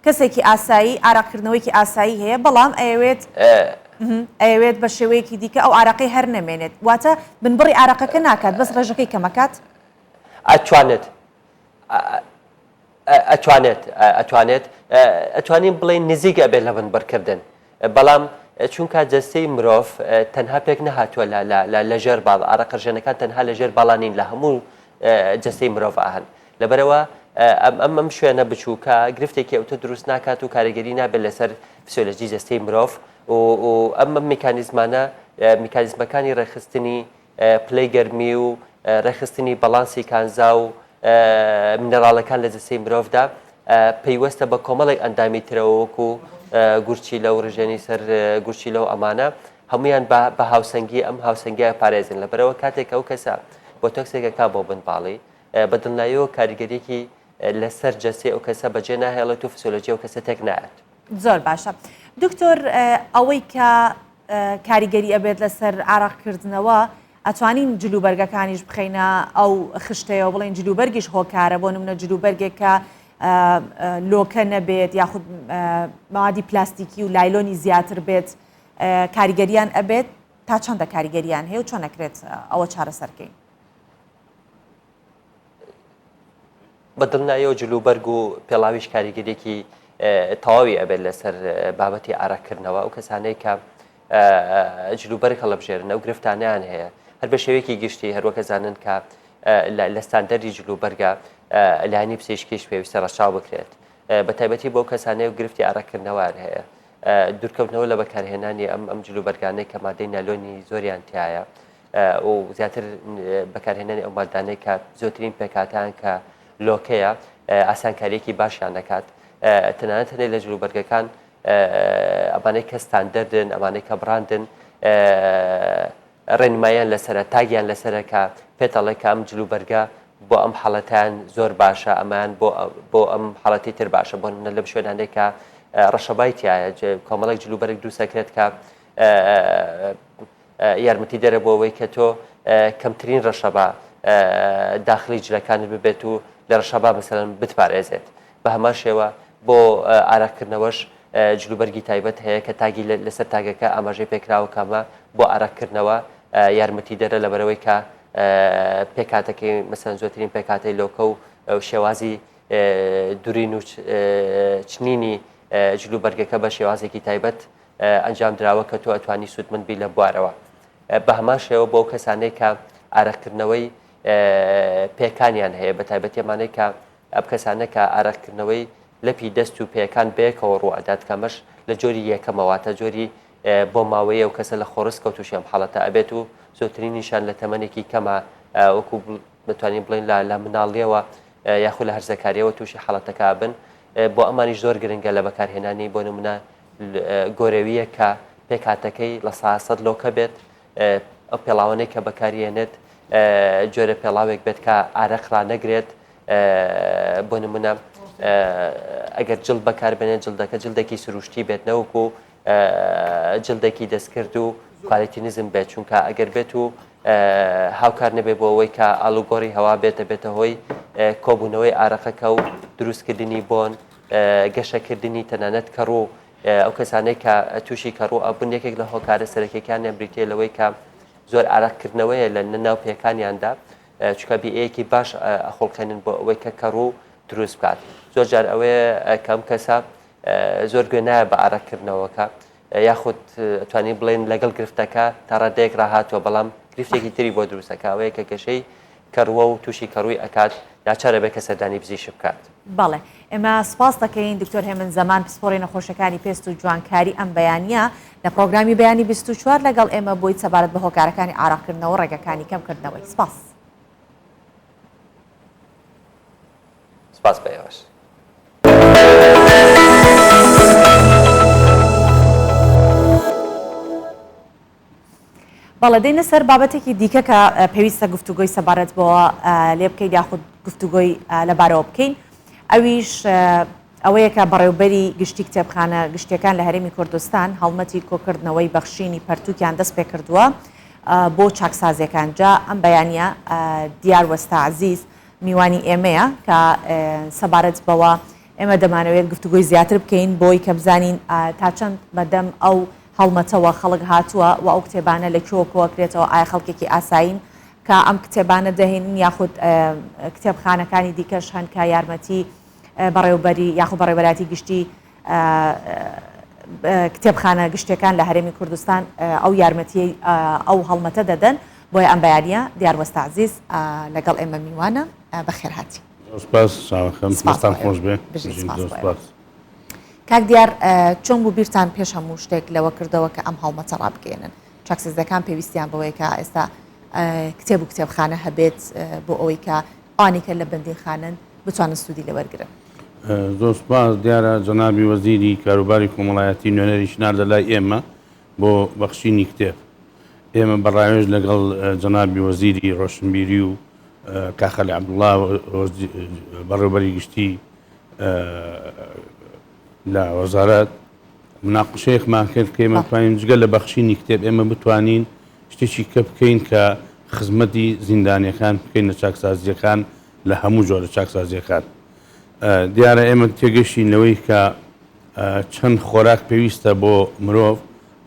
[SPEAKER 1] کەسێکی ئاسایی ئارەقکردنەوەیەکی ئاسایی هەیە بەڵام ئەیەوێت ئەیەوێت بە شێوەیەکی دیکە ئەو ئارەقەی هەر نەمێنێت واتە بنبڕی ئارەقەکە ناکات بەس ڕێژەکەی کەمەکات؟
[SPEAKER 17] ئەتوانێت ئەتوانێت ئەتوانێت ئەتوانین بڵێین نزیک ئەبێت لە بنبڕکردن بەڵام چونکە جەستەی مرۆڤ تەنها پێک نەهاتووە لە لە لە ژێر باڵ ئارەقەڕژێنەکان تەنها لە ژێر باڵا نین لە هەموو جەستەی مرۆڤ هەن لەبەرئەوە ئەم ئەم ئەم شوێنە بچووکە گرفتێکی ئەوتۆ دروست ناکات و کاریگەری نابێت لەسەر فسیۆلۆجی جەستەی مرۆڤ و ئەم ئەم میکانیزمانە میکانیزمەکانی ڕێکخستنی پلەی گەرمی و ڕێکخستنی بەڵانسی کانزا و مینەڕاڵەکان لە جەستەی مرۆڤدا پەیوەستە بە کۆمەڵێک ئەندامی ترەوە وەکو گورچیلە و ڕژێنی سەر گورچیلە و ئەمانە هەمویان بە هاوسەنگی ئەم هاوسەنگیە پارێزن لەبەرەوە کاتێک ئەو کەسە بۆتۆکسێک ئەکا بۆ بن باڵی بە دڵنیاییەوە کاریگەریەکی لەسەر جەستەی ئەو کەسە بەجێ ناهێڵێت و فسیۆلۆجی ئەو کەسە تێک نایەت.
[SPEAKER 1] زۆر باشە دکتۆر ئەوەی کە کاریگەری ئەبێت لەسەر عراق کردنەوە ئەتوانین جلوبەرگەکانیش بخەینە ئەو خشتەیەوە بڵێن جلوبەرگیش هۆکارە بۆ نمونە جلوبەرگێک کە لۆکە نەبێت یاخود مادی پلاستیکی و لایلۆنی زیاتر بێت کاریگەریان ئەبێت تا چەندە کاریگەریان هەیە و چۆن ئەکرێت ئەوە چارەسەرکەین؟
[SPEAKER 17] بە دڵنیاییەوە جلوبەرگ و پێڵاویش کاریگەریەکی تەواوی ئەبێت لەسەر بابەتی ئارەقکردنەوە ئەو کەسانەی کە جلوبەرگ هەڵبژێرن ئەو گرفتانیان هەیە هەر بە شێوەیەکی گشتی هەروەکە زانن کە لە ستاندەری جلوبەرگە لایەنی پزیشکیش پێویستە ڕەچاو بکرێت بە تایبەتی بۆ کەسانەی و گرفتی ئارەقکردنەوەیان هەیە دوورکەوتنەوە لە بەکارهێنانی ئەم ئەم جلوبەرگانەی کە مادەی نالۆنی زۆریان تایە و زیاتر بەکارهێنانی ئەو مادانەی کە زۆرترین پێکهاتەیان کە لۆکەیە ئاسانکاریەکی باشیان دەکات تەنانەت هەندێک لە جلوبەرگەکان ئەمانەی کە ستاندەردن ئەمانەی کە بڕاندن ڕێنماییان لەسرە تاگیان لەسرە کە پێتەڵێ کە ئەم جلوبەرگە بۆ ئەم حاڵەتیان زۆر باشە ئەمان بۆ بۆ ئەم حاڵەتی تر باشە بۆ نمونە لەم شوێنانێک کە ڕەشەبای تایە کۆمەڵێک جلوبەرگ دروستەکرێت کە یارمەتیدەرە بۆ ئەوەی کە تۆ کەمترین ڕەشەبا داخلی جلەکانت ببێت و لە ڕەشەبا مەسەلەن بتپارێزێت. بە هەمان شێوە بۆ ئارەقکردنەوەش جلوبەرگی تایبەت هەیە کە تاگی لەسەر تاگەکە ئاماژەی پێکراوە کە ئەمە بۆ ئارەقکردنەوە یارمەتیدەرە لەبەرئەوەی کە پێکهاتەکەی مەسەلەن زۆرترین پێکهاتەی لۆکە و شێوازی دورین و چنینی جلوبەرگەکە بە شێوازێکی تایبەت ئەنجام دراوە کە تۆ ئەتوانی سوودمەند بی لەم بوارەوە. بە هەمان شێوە بۆ ئەو کەسانەی کە ئارەقکردنەوەی پێکانیان هەیە بە تایبەتی ئەمانەی کە ئەم کەسانە کە ئارەقکردنەوەی لەپی دەست و پێکان بەیەکەوە ڕوو ئەدات کە ئەمەش لە جۆری یەکەمە واتە جۆری بۆ ماوەیە و کەسە لە خۆڕسکەوە تووشی ئەم حاڵەتە ئەبێت و زۆرترینیشان لە تەمەنێکی کەمە وەکو دەتوانین بڵێین لە مناڵیەوە یاخود لە هەرزەکاریەوە تووشی حاڵەتەکە ئەبن بۆ ئەمانیش زۆر گرنگە لە بەکارهێنانی بۆ نمونە گۆرەوییەک کە پێکهاتەکەی 100% لۆکە بێت، ئەو پێڵاوانەی کە بەکاریێنێت جۆرە پێڵاوێک بێت کە ئارەق ڕانەگرێت، بۆ نمونە ئەگەر جڵد بەکاربێنێت جڵدەکە جلدێکی سروشتی بێت نەوەکو جلدێکی دەستکرد و کوالیتی نزم بێت چونکە ئەگەر بێت و هاوکار نەبێت بۆ ئەوەی کە ئاڵوگۆڕی هەوا بێت دەبێتە هۆی کۆبوونەوەی ئارەقەکە و. دروستکردنی بۆن، گەشەکردنی تەنانەت کەڕوو، ئەو کەسانەی کە تووشی کەڕوو ئەبن یەکێک لە هۆکارە سەرەکیەکانیان بریتیە لەوەی کە زۆر ئارەقکردنەوەیە لە ناو پێکانیاندا چونکە بیئەیەکی باش ئەخوڵقێنن بۆ ئەوەی کە کەڕوو دروست بکات زۆر جار ئەوەیە کە ئەم کەسە زۆر گوێ نایە بە ئارەقکردنەوەکە یاخود توانین بڵێن لەگەڵ گرفتەکە تا ڕادەیەک ڕاهاتووە بەڵام گرفتێکی تری بۆ دروستەکە ئەوەیە کە گەشەی کەڕووە و تووشی کەڕووی ئەکات ناچارە بێت کە سەردانی پزیشک بکات.
[SPEAKER 1] بەڵێ ئێمە سوپاس دەکەین دکتۆر هێمن زەمان پسپۆڕی نەخۆشیەکانی پێست و جوانکاری ئەم بەیانیە لە پڕۆگرامی بەیانی 24 لەگەڵ ئێمە بوویت سەبارەت بە هۆکارەکانی ئارەقکردنەوە ڕێگەکانی کەمکردنەوەی سپاس.
[SPEAKER 17] سپاس بە ئێوەش.
[SPEAKER 1] بەڵێ دێینە سەر بابەتێکی دیکە کە پێویستە گفتوگۆی سەبارەت بەوە لێ بکەین یاخود گفتوگۆی لەبارەوە بکەین ئەویش ئەوەیە کە بەڕێوبەری گشتی کتێبخانە گشتیەکان لە هەرێمی کوردستان هەڵمەتی کۆکردنەوەی بەخشینی پەرتوکیان دەست پێ کردووە بۆ چاکسازیەکان جا ئەم بەیانە دیار وەستا عزیز میوانی ئێمەیە کە سەبارەت بەوە ئێمە دەمانەوێت گفتوگۆی زیاتر بکەین بۆی کە بزانین تا چەند بەدەم ئەو هەڵمەتەوە خەڵک هاتووە و ئەو کتێبانە لە کوێوە کۆئەکرێتەوە، ئایا خەڵکێکی ئاسایین کە ئەم کتێبانە دەهێنن یاخود کتێبخانەکانی دیکەش هەن کە یارمەتی بەڕێوبەری یاخود بەڕێوەبەرایەتی گشتی کتێبخانە گشتیەکان لە هەرێمی کوردستان ئەو یارمەتیەی ئەو هەڵمەتە دەدەن بۆیە ئەم بەیانە دیار وەستا عەزیز لەگەڵ ئێمە میوانە بەخێرهاتی.
[SPEAKER 18] زۆر سپاس چاوەکەم دەستان خۆش بێ. زۆر سپاس.
[SPEAKER 1] کاک دیار چۆن بوو بیرتان پێش هەموو شتێک لەوە کردەوە کە ئەم هەڵمەتە ڕابگەیەنن؟ چاکسازەکان پێویستیان بەوەیە کە ئێستا کتێب و کتێبخانە هەبێت بۆ ئەوەی کە ئەوانی کە لە بەندینخانەن بتوانن سوودی لێ وەرگرن.
[SPEAKER 18] زۆر سوپاس، دیارە جەنابی وەزیری کاروباری کۆمەڵایەتی نوێنەریش ناردە لای ئێمە بۆ بەخشینی کتێب. ئێمە بە ڕاوێژ لەگەڵ جەنابی وەزیری ڕۆشنبیری و کاک خەلیل عەبدوڵڵا بەڕێوەبەری گشتی لە وەزارەت مناقشەیەکمان کرد کە ئێمە بتوانین جگە لە بەخشینی کتێب ئێمە بتوانین شتێکی کە بکەین کە خزمەتی زیندانیەکان بکەین لە چاکسازیەکان لە هەموو جۆرە چاکسازیەکان دیارە ئێمە تێگەشتین لەوەی کە چەند خۆراک پێویستە بۆ مرۆڤ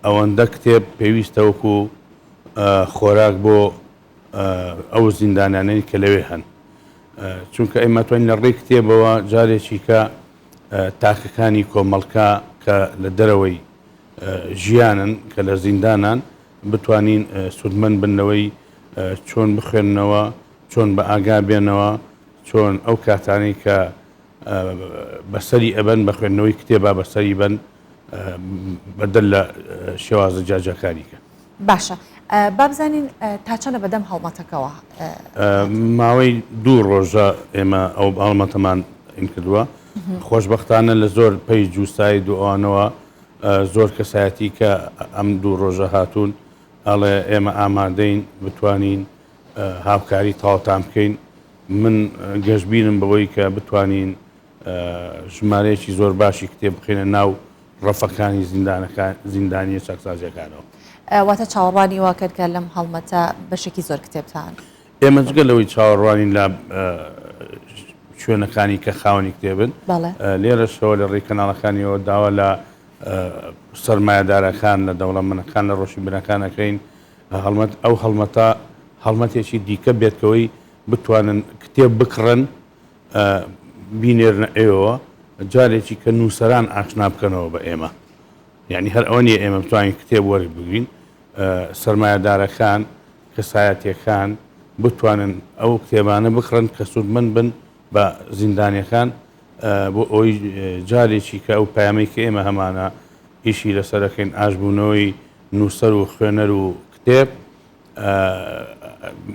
[SPEAKER 18] ئەوەندە کتێب پێویستە وەکو خۆراک بۆ ئەو زیندانیانەی کە لەوێ هەن چونکە ئێمە توانین لە ڕێی کتێبەوە جارێکی کە تاکەکانی کۆمەڵکە کە لە دەرەوەی ژیانن کە لە زیندانان بتوانین سوودمەند بن لەوەی چۆن بخوێننەوە چۆن بە ئاگا بێنەوە چۆن ئەو کاتانەی کە بەسەری ئەبەن بە خوێندنەوەی کتێبا بەسەری بن بەدەر لە شێوازە جیاجیاکانی کە.
[SPEAKER 1] باشە با بزانین تا چەندە بەدەم هەڵمەتەکەوە؟
[SPEAKER 18] ماوەی دوو ڕۆژە ئێمە ئەو هەڵمەتەمان ئین کردووە خۆشبەختانە لە زۆر پەیج و ساید و ئەوانەوە زۆر کەسایەتی کە ئەم دوو ڕۆژە هاتوون ئەڵێ ئێمە ئامادەین بتوانین هاوکاری تەواوتان بکەین من گەشبینم بەوەی کە بتوانین ژمارەیەکی زۆر باشی کتێب بخەینە ناو ڕەفەکانی زیندانەکان زیندانییە چاکسازییەکانەوە.
[SPEAKER 1] واتە چاوەڕوانی وا کرد کە لەم هەڵمەتە بەشێکی زۆر کتێبتان.
[SPEAKER 18] ئێمە جگە لەوەی چاوەڕوانین لە شوێنەکانی کە خاوەنی کتێبن، لێرەشەوە لە ڕێی کەناڵەکانیەوە داوا لە سەرمایەدارەکان، لە دەوڵەمەنەکان، لە ڕۆشنبیرەکان ئەکەین هەڵمەت ئەو هەڵمەتە هەڵمەتێکی دیکە بێت کەوەی بتوانن کتێب بکڕن بینێرنە ئێوە جارێکی کە نووسەران ئاشنا بکەنەوە بە ئێمە یعنی هەر ئەوە نییە ئێمە بتوانین کتێب وەربگرین سەرمایەدارەکان کەسایەتیەکان بتوانن ئەو کتێبانە بکڕن کە سوودمەند بن بە زیندانیەکان بۆ ئەوەی جارێکی کە ئەو پەیامەی کە ئێمە هەمانە ئیشی لەسەرەکەین ئاشبوونەوەی نووسەر و خوێنەر و کتێب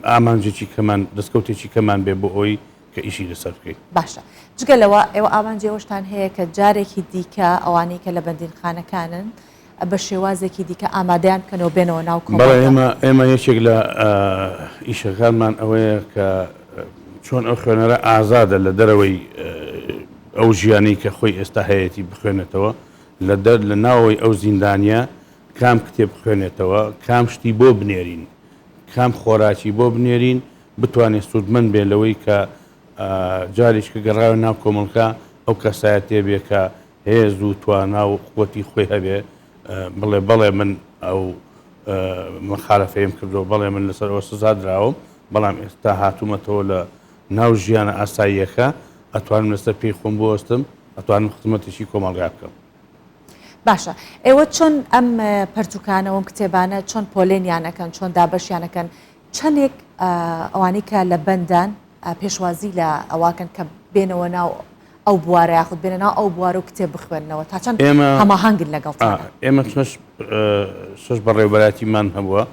[SPEAKER 18] ئامانجێکی کەمان دەستکەوتێکی کەمان بێ بۆ ئەوەی کە ئیشی لەسەر بکەین.
[SPEAKER 1] باشە جگە لەوە ئێوە ئامانجی ئەوەشتان هەیە کە جارێکی دیکە ئەوانەی کە لە بەندینخانەکانن بە شێوازێکی دیکە ئامادەیان بکەنەوە بێنەوە ناو
[SPEAKER 18] کۆمەڵگە؟ بەڵێ ئێمە ئێمە یەکێک لە ئیشەکانمان ئەوەیە کە چۆن ئەو خوێنەرە ئازادە لە دەرەوەی ئەو ژیانەی کە خۆی ئێستا هەیەتی بخوێنێتەوە لە دەر لە ناوەوەی ئەو زیندانیە کام کتێب بخوێنێتەوە، کام شتی بۆ بنێرین، کام خۆراکی بۆ بنێرین بتوانێت سوودمەند بێت لەوەی کە جاریش کە گەڕایەوە ناو کۆمەڵگا ئەو کەسایەتیە بێ کە هێز و توانا و قوتی خۆی هەبێ بڵێ بەڵێ من ئەو مخالەفەیم کردووە، بەڵێ من لەسەر ئەوە سزا دراوم، بەڵام ئێستا هاتوومەتەوە لە ناو ژیانە ئاساییەکە ئەتوانم لەسەر پێی خۆم بوەستم، ئەتوانم خزمەتێکی کۆمەڵگا بکەم.
[SPEAKER 1] باشە ئێوە چۆن ئەم پەرتوکانە و ئەم کتێبانە چۆن پۆلێنیان ئەکەن، چۆن دابەشیان ئەکەن، چەندێک ئەوانەی کە لە بەندان پێشوازی لە ئەوەکەن کە بێنەوە ناو ئەو بوارە یاخود بێنە ناو ئەو بوارە و کتێب بخوێننەوە تا چەند هەماهەنگن لەگەڵتان؟
[SPEAKER 18] ئێمە شەش بەڕێوەبەرایەتیمان هەبووە،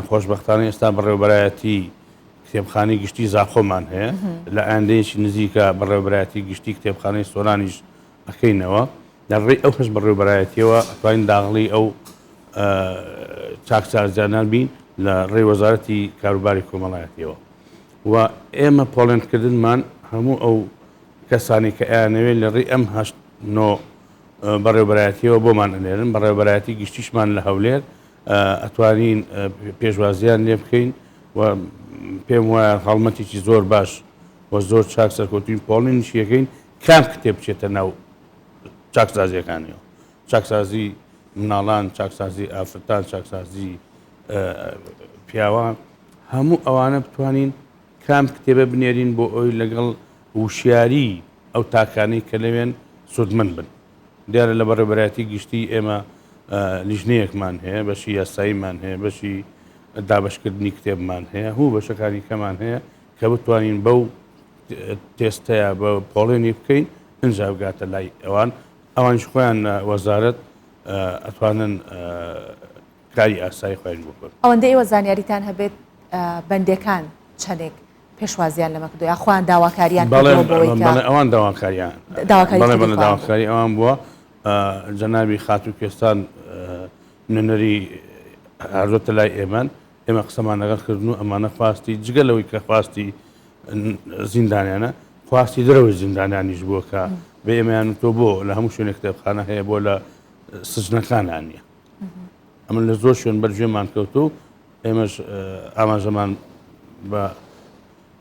[SPEAKER 18] خۆشبەختانە ئێستا بەڕێوەبەرایەتی کتێبخانەی گشتی زاخۆمان هەیە، لە ئایندەیەکی نزیکە بەڕێوەبەرایەتی گشتی کتێبخانەی سۆرانیش ئەکەینەوە. لە ڕێی ئەو هەشت بەڕێوەبەرایەتیەوە ئەتوانین داغڵی ئەو چاکسازیانە بین لە ڕێی وەزارەتی کاروباری کۆمەڵایەتیەوە و ئێمە پۆڵێنکردنمان هەموو ئەو کەسانی کە ئەیانەوێت لە ڕێی ئەم هەشت نۆ بەڕێوەبەرایەتیەوە بۆمان ئەنێرن بەڕێوەبەرایەتی گشتیشمان لە هەولێر ئەتوانین پێشوازیان لێ بکەین و پێم وایە هەڵمەتێکی زۆر باش و زۆر چاک سەرکەوتوین پۆڵینیشیەکەین کام کتێب بچێتە ناو چاکسازیەکانیەوە چاکسازی مناڵان چاکسازی ئافرەتان چاکسازی پیاوان هەموو ئەوانە بتوانین کام کتێبە بنێرین بۆ ئەوی لەگەڵ وشیاری ئەو تاکانەی کە لەوێن سوودمەند بن دیارە لە بەڕێوەبەرایەتی گشتی ئێمە لیژنەیەکمان هەیە بەشی یاساییمان هەیە بەشی دابشکردنی کتێبمان هەیە هەموو بەشەکانی کەمان هەیە کە بتوانین بەو تێستەیە بە پۆڵێنی بکەین ئینجا بگاتە لای ئەوان ئەوانیش خۆیان لە وەزارەت ئەتوانن کاری ئاسایی خۆیان بۆ بکەن.
[SPEAKER 1] ئەوەندە ئێوە زانیاریتان هەبێت بەندێکان چەندێک پێشوازیان لەمە کردووە یا خۆیان داواکاریان کردووە بۆ ئەوەی کە
[SPEAKER 18] بەڵێ ئەوان داواکاریان
[SPEAKER 1] داواکاری
[SPEAKER 18] بەڵێ
[SPEAKER 1] خودی
[SPEAKER 18] بەڵێ
[SPEAKER 1] خۆیان بوو.
[SPEAKER 18] داواکاری ئەوان بووە جەنابی خاتوو کوێستان نوێنەری هاردۆتە لای ئێمەن ئێمە قسەمان لەگەڵ کردن و ئەمانە خواستی جگە لەوەی کە خواستی زیندانیانە خواستی دەرەوەی زیندانیانیش بووە کە بە ئێمەیان تۆ بۆ لە هەموو شوێنێک کتێبخانە هەیە بۆ لە سجنەکانان نییە ئەمە لە زۆر شوێن بەرگوێمان کەوت و ئێمەش ئاماژەمان بە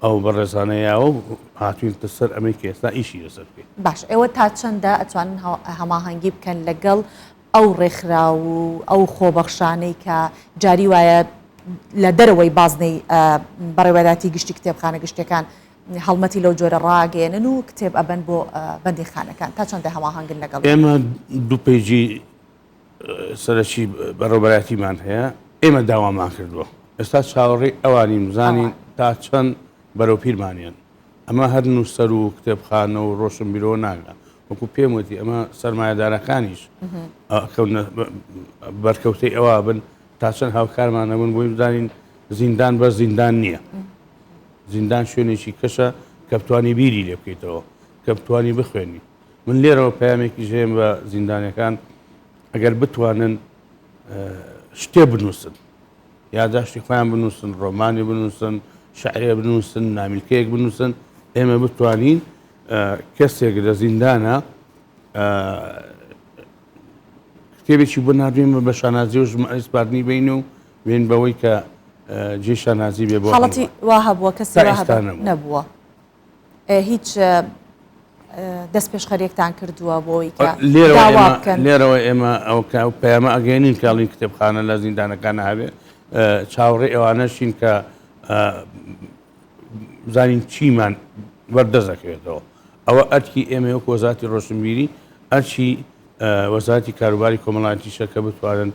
[SPEAKER 18] ئەو بەڕێزانە یاوە و هاتوینتە سەر ئەمەی کە ئێستا ئیشی لەسەر بکەین.
[SPEAKER 1] باش ئێوە تا چەندە ئەتوانن هەماهەنگی بکەن لەگەڵ ئەو ڕێکخراو و ئەو خۆبەخشانەی کە جاری وایە لە دەرەوەی بازنەی بەڕێوەبەرایەتی گشتی کتێبخانە گشتیەکان هەڵمەتی لەو جۆرە ڕاگەیەنن و کتێب ئەبەن بۆ بەندیخانەکان تا چەندە هەماهەنگن لەگەڵ
[SPEAKER 18] ئێمە دوو پەیجی سەرەکی بەڕێوەبەرایەتیمان هەیە ئێمە داوامان کردووە ئێستا چاوەڕێی ئەوانین بزانین تا چەند بەرەو پیرمانیان ئەمە هەر نووسەر و کتێبخانە و ڕۆشنبیرەوە ناگا وەکو پێم وتی ئەمە سەرمایەدارەکانیش بەرکەوتەی ئەوە بن تا چەند هاوکارمان نەبوون بۆی بزانین زیندان بە زیندان نییە زیندان شوێنێکی کەشە کە بتانی بیری لێ بکەیتەوە کە بتانی بخوێنی من لێرەوە پەیامێکیش هەیە بە زیندانەکان ئەگەر بتوانن شتێ بنووسن یاداشتی خۆیان بنووسن ڕۆمانی بنووسن شعرێ بنووسن نامیلکەیەک بنووسن ئێمە بتوانین کەسێک لە زیندانە کتێبێکی بۆ ناردوین بە شانازی و ژمارەی سپاردنی بین و بین بەوەی کە جێ شانازی بێ بۆ
[SPEAKER 1] حاڵەتی وا هەبووە کەسی نەبووە هیچ دەست پێشخەریەکتان کردووە بۆی کە داوا بکەن؟
[SPEAKER 18] لێرەوە ئێمە ئەو پەیامە ئەگەێنین کاڵین کتێبخانە لە زیندانەکان هەبێ چاوەڕێ ئەوانەشین کە بزانین چیمان بەردەست دەکەوێتەوە ئەوە ئەرکی ئێمە وەک وەزارەتی ڕۆشنبیری ئەرکی وەزارەتی کاروباری کۆمەڵایەتیشە کە بتوانن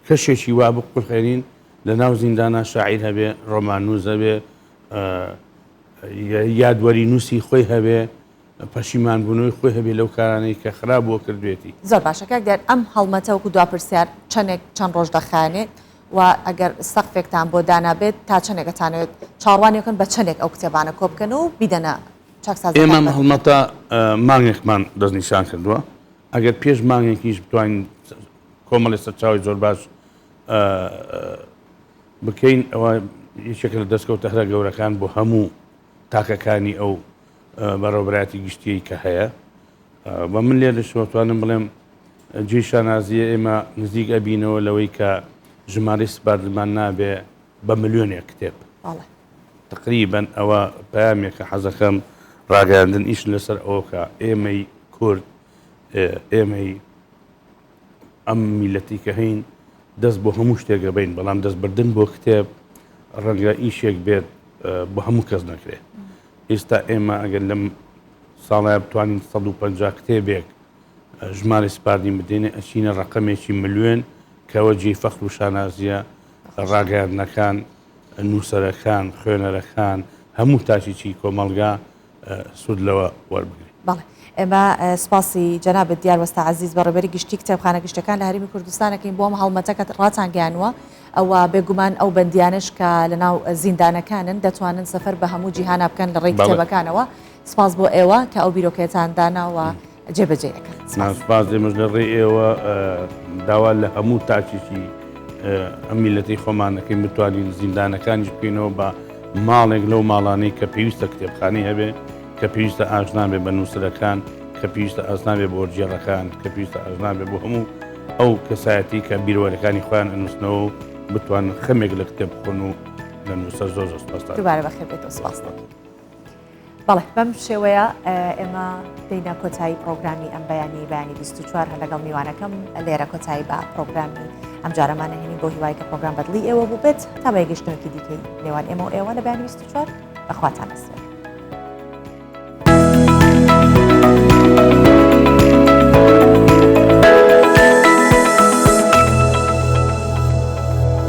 [SPEAKER 18] کەشێکی وا بخوڵقێنین لە ناو زیندانە شاعیر هەبێ ڕۆماننووس هەبێ یادوەری نووسی خۆی هەبێ پەشیمان بوونەوەی خۆی هەبێ لەو کارانەی کە خراپ بووە کردوێتی.
[SPEAKER 1] زۆر باشە کاک دیار ئەم هەڵمەتە وەکو دوا پرسیار چەنێک چەند ڕۆژ دەخایەنێت و ئەگەر سەقفێکتان بۆ دانابێت تا چەنێک ئەتانەوێت چاوەڕوانی بکەن بە چەنێک ئەو کتێبانە کۆ بکەن و بیدەنە چاکسازەکان
[SPEAKER 18] ئێمە ئەم هەڵمەتە مانگێکمان دەستنیشان کردووە ئەگەر پێش مانگێکیش بتوانین کۆمەڵی سەرچاوی زۆر باش بکەین ئەوە یەکێکە لە دەستکەوتە هەرە گەورەکان بۆ هەموو تاکەکانی ئەو بەڕێوەبەرایەتی گشتیی کە هەیە و من لێرەشەوە توانم بڵێم جێی شانازیە ئێمە نزیک ئەبینەوە لەوەی کە ژمارەی سپاردمان نابێ بە ملیۆنێک کتێب. تقریبەن ئەوە پەیامێکە حەزەکەم ڕاگەیاندن ئیش لەسەر ئەوە بکا ئێمەی کورد ئێمەی ئەم میلەتی کە هەین دەست بۆ هەموو شتێک ئەبەین بەڵام دەستبردن بۆ کتێب ڕەنگە ئیشێک بێت بۆ هەموو کەس نەکرێت ئێستا ئێمە ئەگەر لەم ساڵە بتوانین 150 کتێبێک ژمارە سپاردین بدەینە ئەچینە ڕقەمێکی ملیۆن کەەوە جێی فەخر و شانازیە ڕاگەیاندنەکان نووسەرەکان خوێنەرەکان هەموو تاکێکی کۆمەڵگا سوود لەوە وەربگرێت.
[SPEAKER 1] بەڵێ ئێمە سوپاسی جەنابت دیار وەستا عەزیز بەڕێوەبەری گشتی کتێبخانە گشتیەکان لە هەرێمی کوردستان ئەکەین بۆ ئەم هەڵمەتە کە ڕاتانگەیانووە و بێگومان ئەو بەندیانەش کە لەناو زیندانەکانن دەتوانن سەفەر بە هەموو جیهانا بکەن لە ڕێی کتێبەکانەوە سوپاس بۆ ئێوە کە ئەو بیرۆکەیەتان دانا و جێبەجێی ئەکەن.
[SPEAKER 18] سپاس. سپاس ئێمەش لە ڕێی ئێوە داوا لە هەموو تاکێکی ئەم میلەتەی خۆمان دەکەین بتوانین زیندانەکانیش بکەینەوە بە ماڵێک لەو ماڵانەی کە پێویستە کتێبخانەی هەبێ کە پێویستە ئاشنا بێ بە نووسەرەکان کە پێویستە ئاشنا بێ بۆ وەرگێڕەکان کە پێویستە ئاشنا بێ بۆ هەموو ئەو کەسایەتی کە بیرەوەرەکانی خۆیان ئەنووسنەوە و بتوانن خەمێک لە کتێب بخۆن و لە نووسەر زۆر زۆر سپاستان
[SPEAKER 1] دووبارە بەخێر بێتەوە سپاس دەکەین. بەڵێ بەم شێوەیە ئێمە دەینە کۆتایی پرۆگرامی ئەم بەیانی بەیانی 24 هەر لەگەڵ میوانەکەم لێرە کۆتایی بە پرۆگرامی ئەم جارەمانە هێنین بۆ هیوای کە پرۆگرام بەدڵی ئێوە بوو بێت تا بە یەکگەشتنەوەکی دیکەی نێوان ئێمە و ئێوە لە بەیانی 24 بەخواتان ئەسپێرم.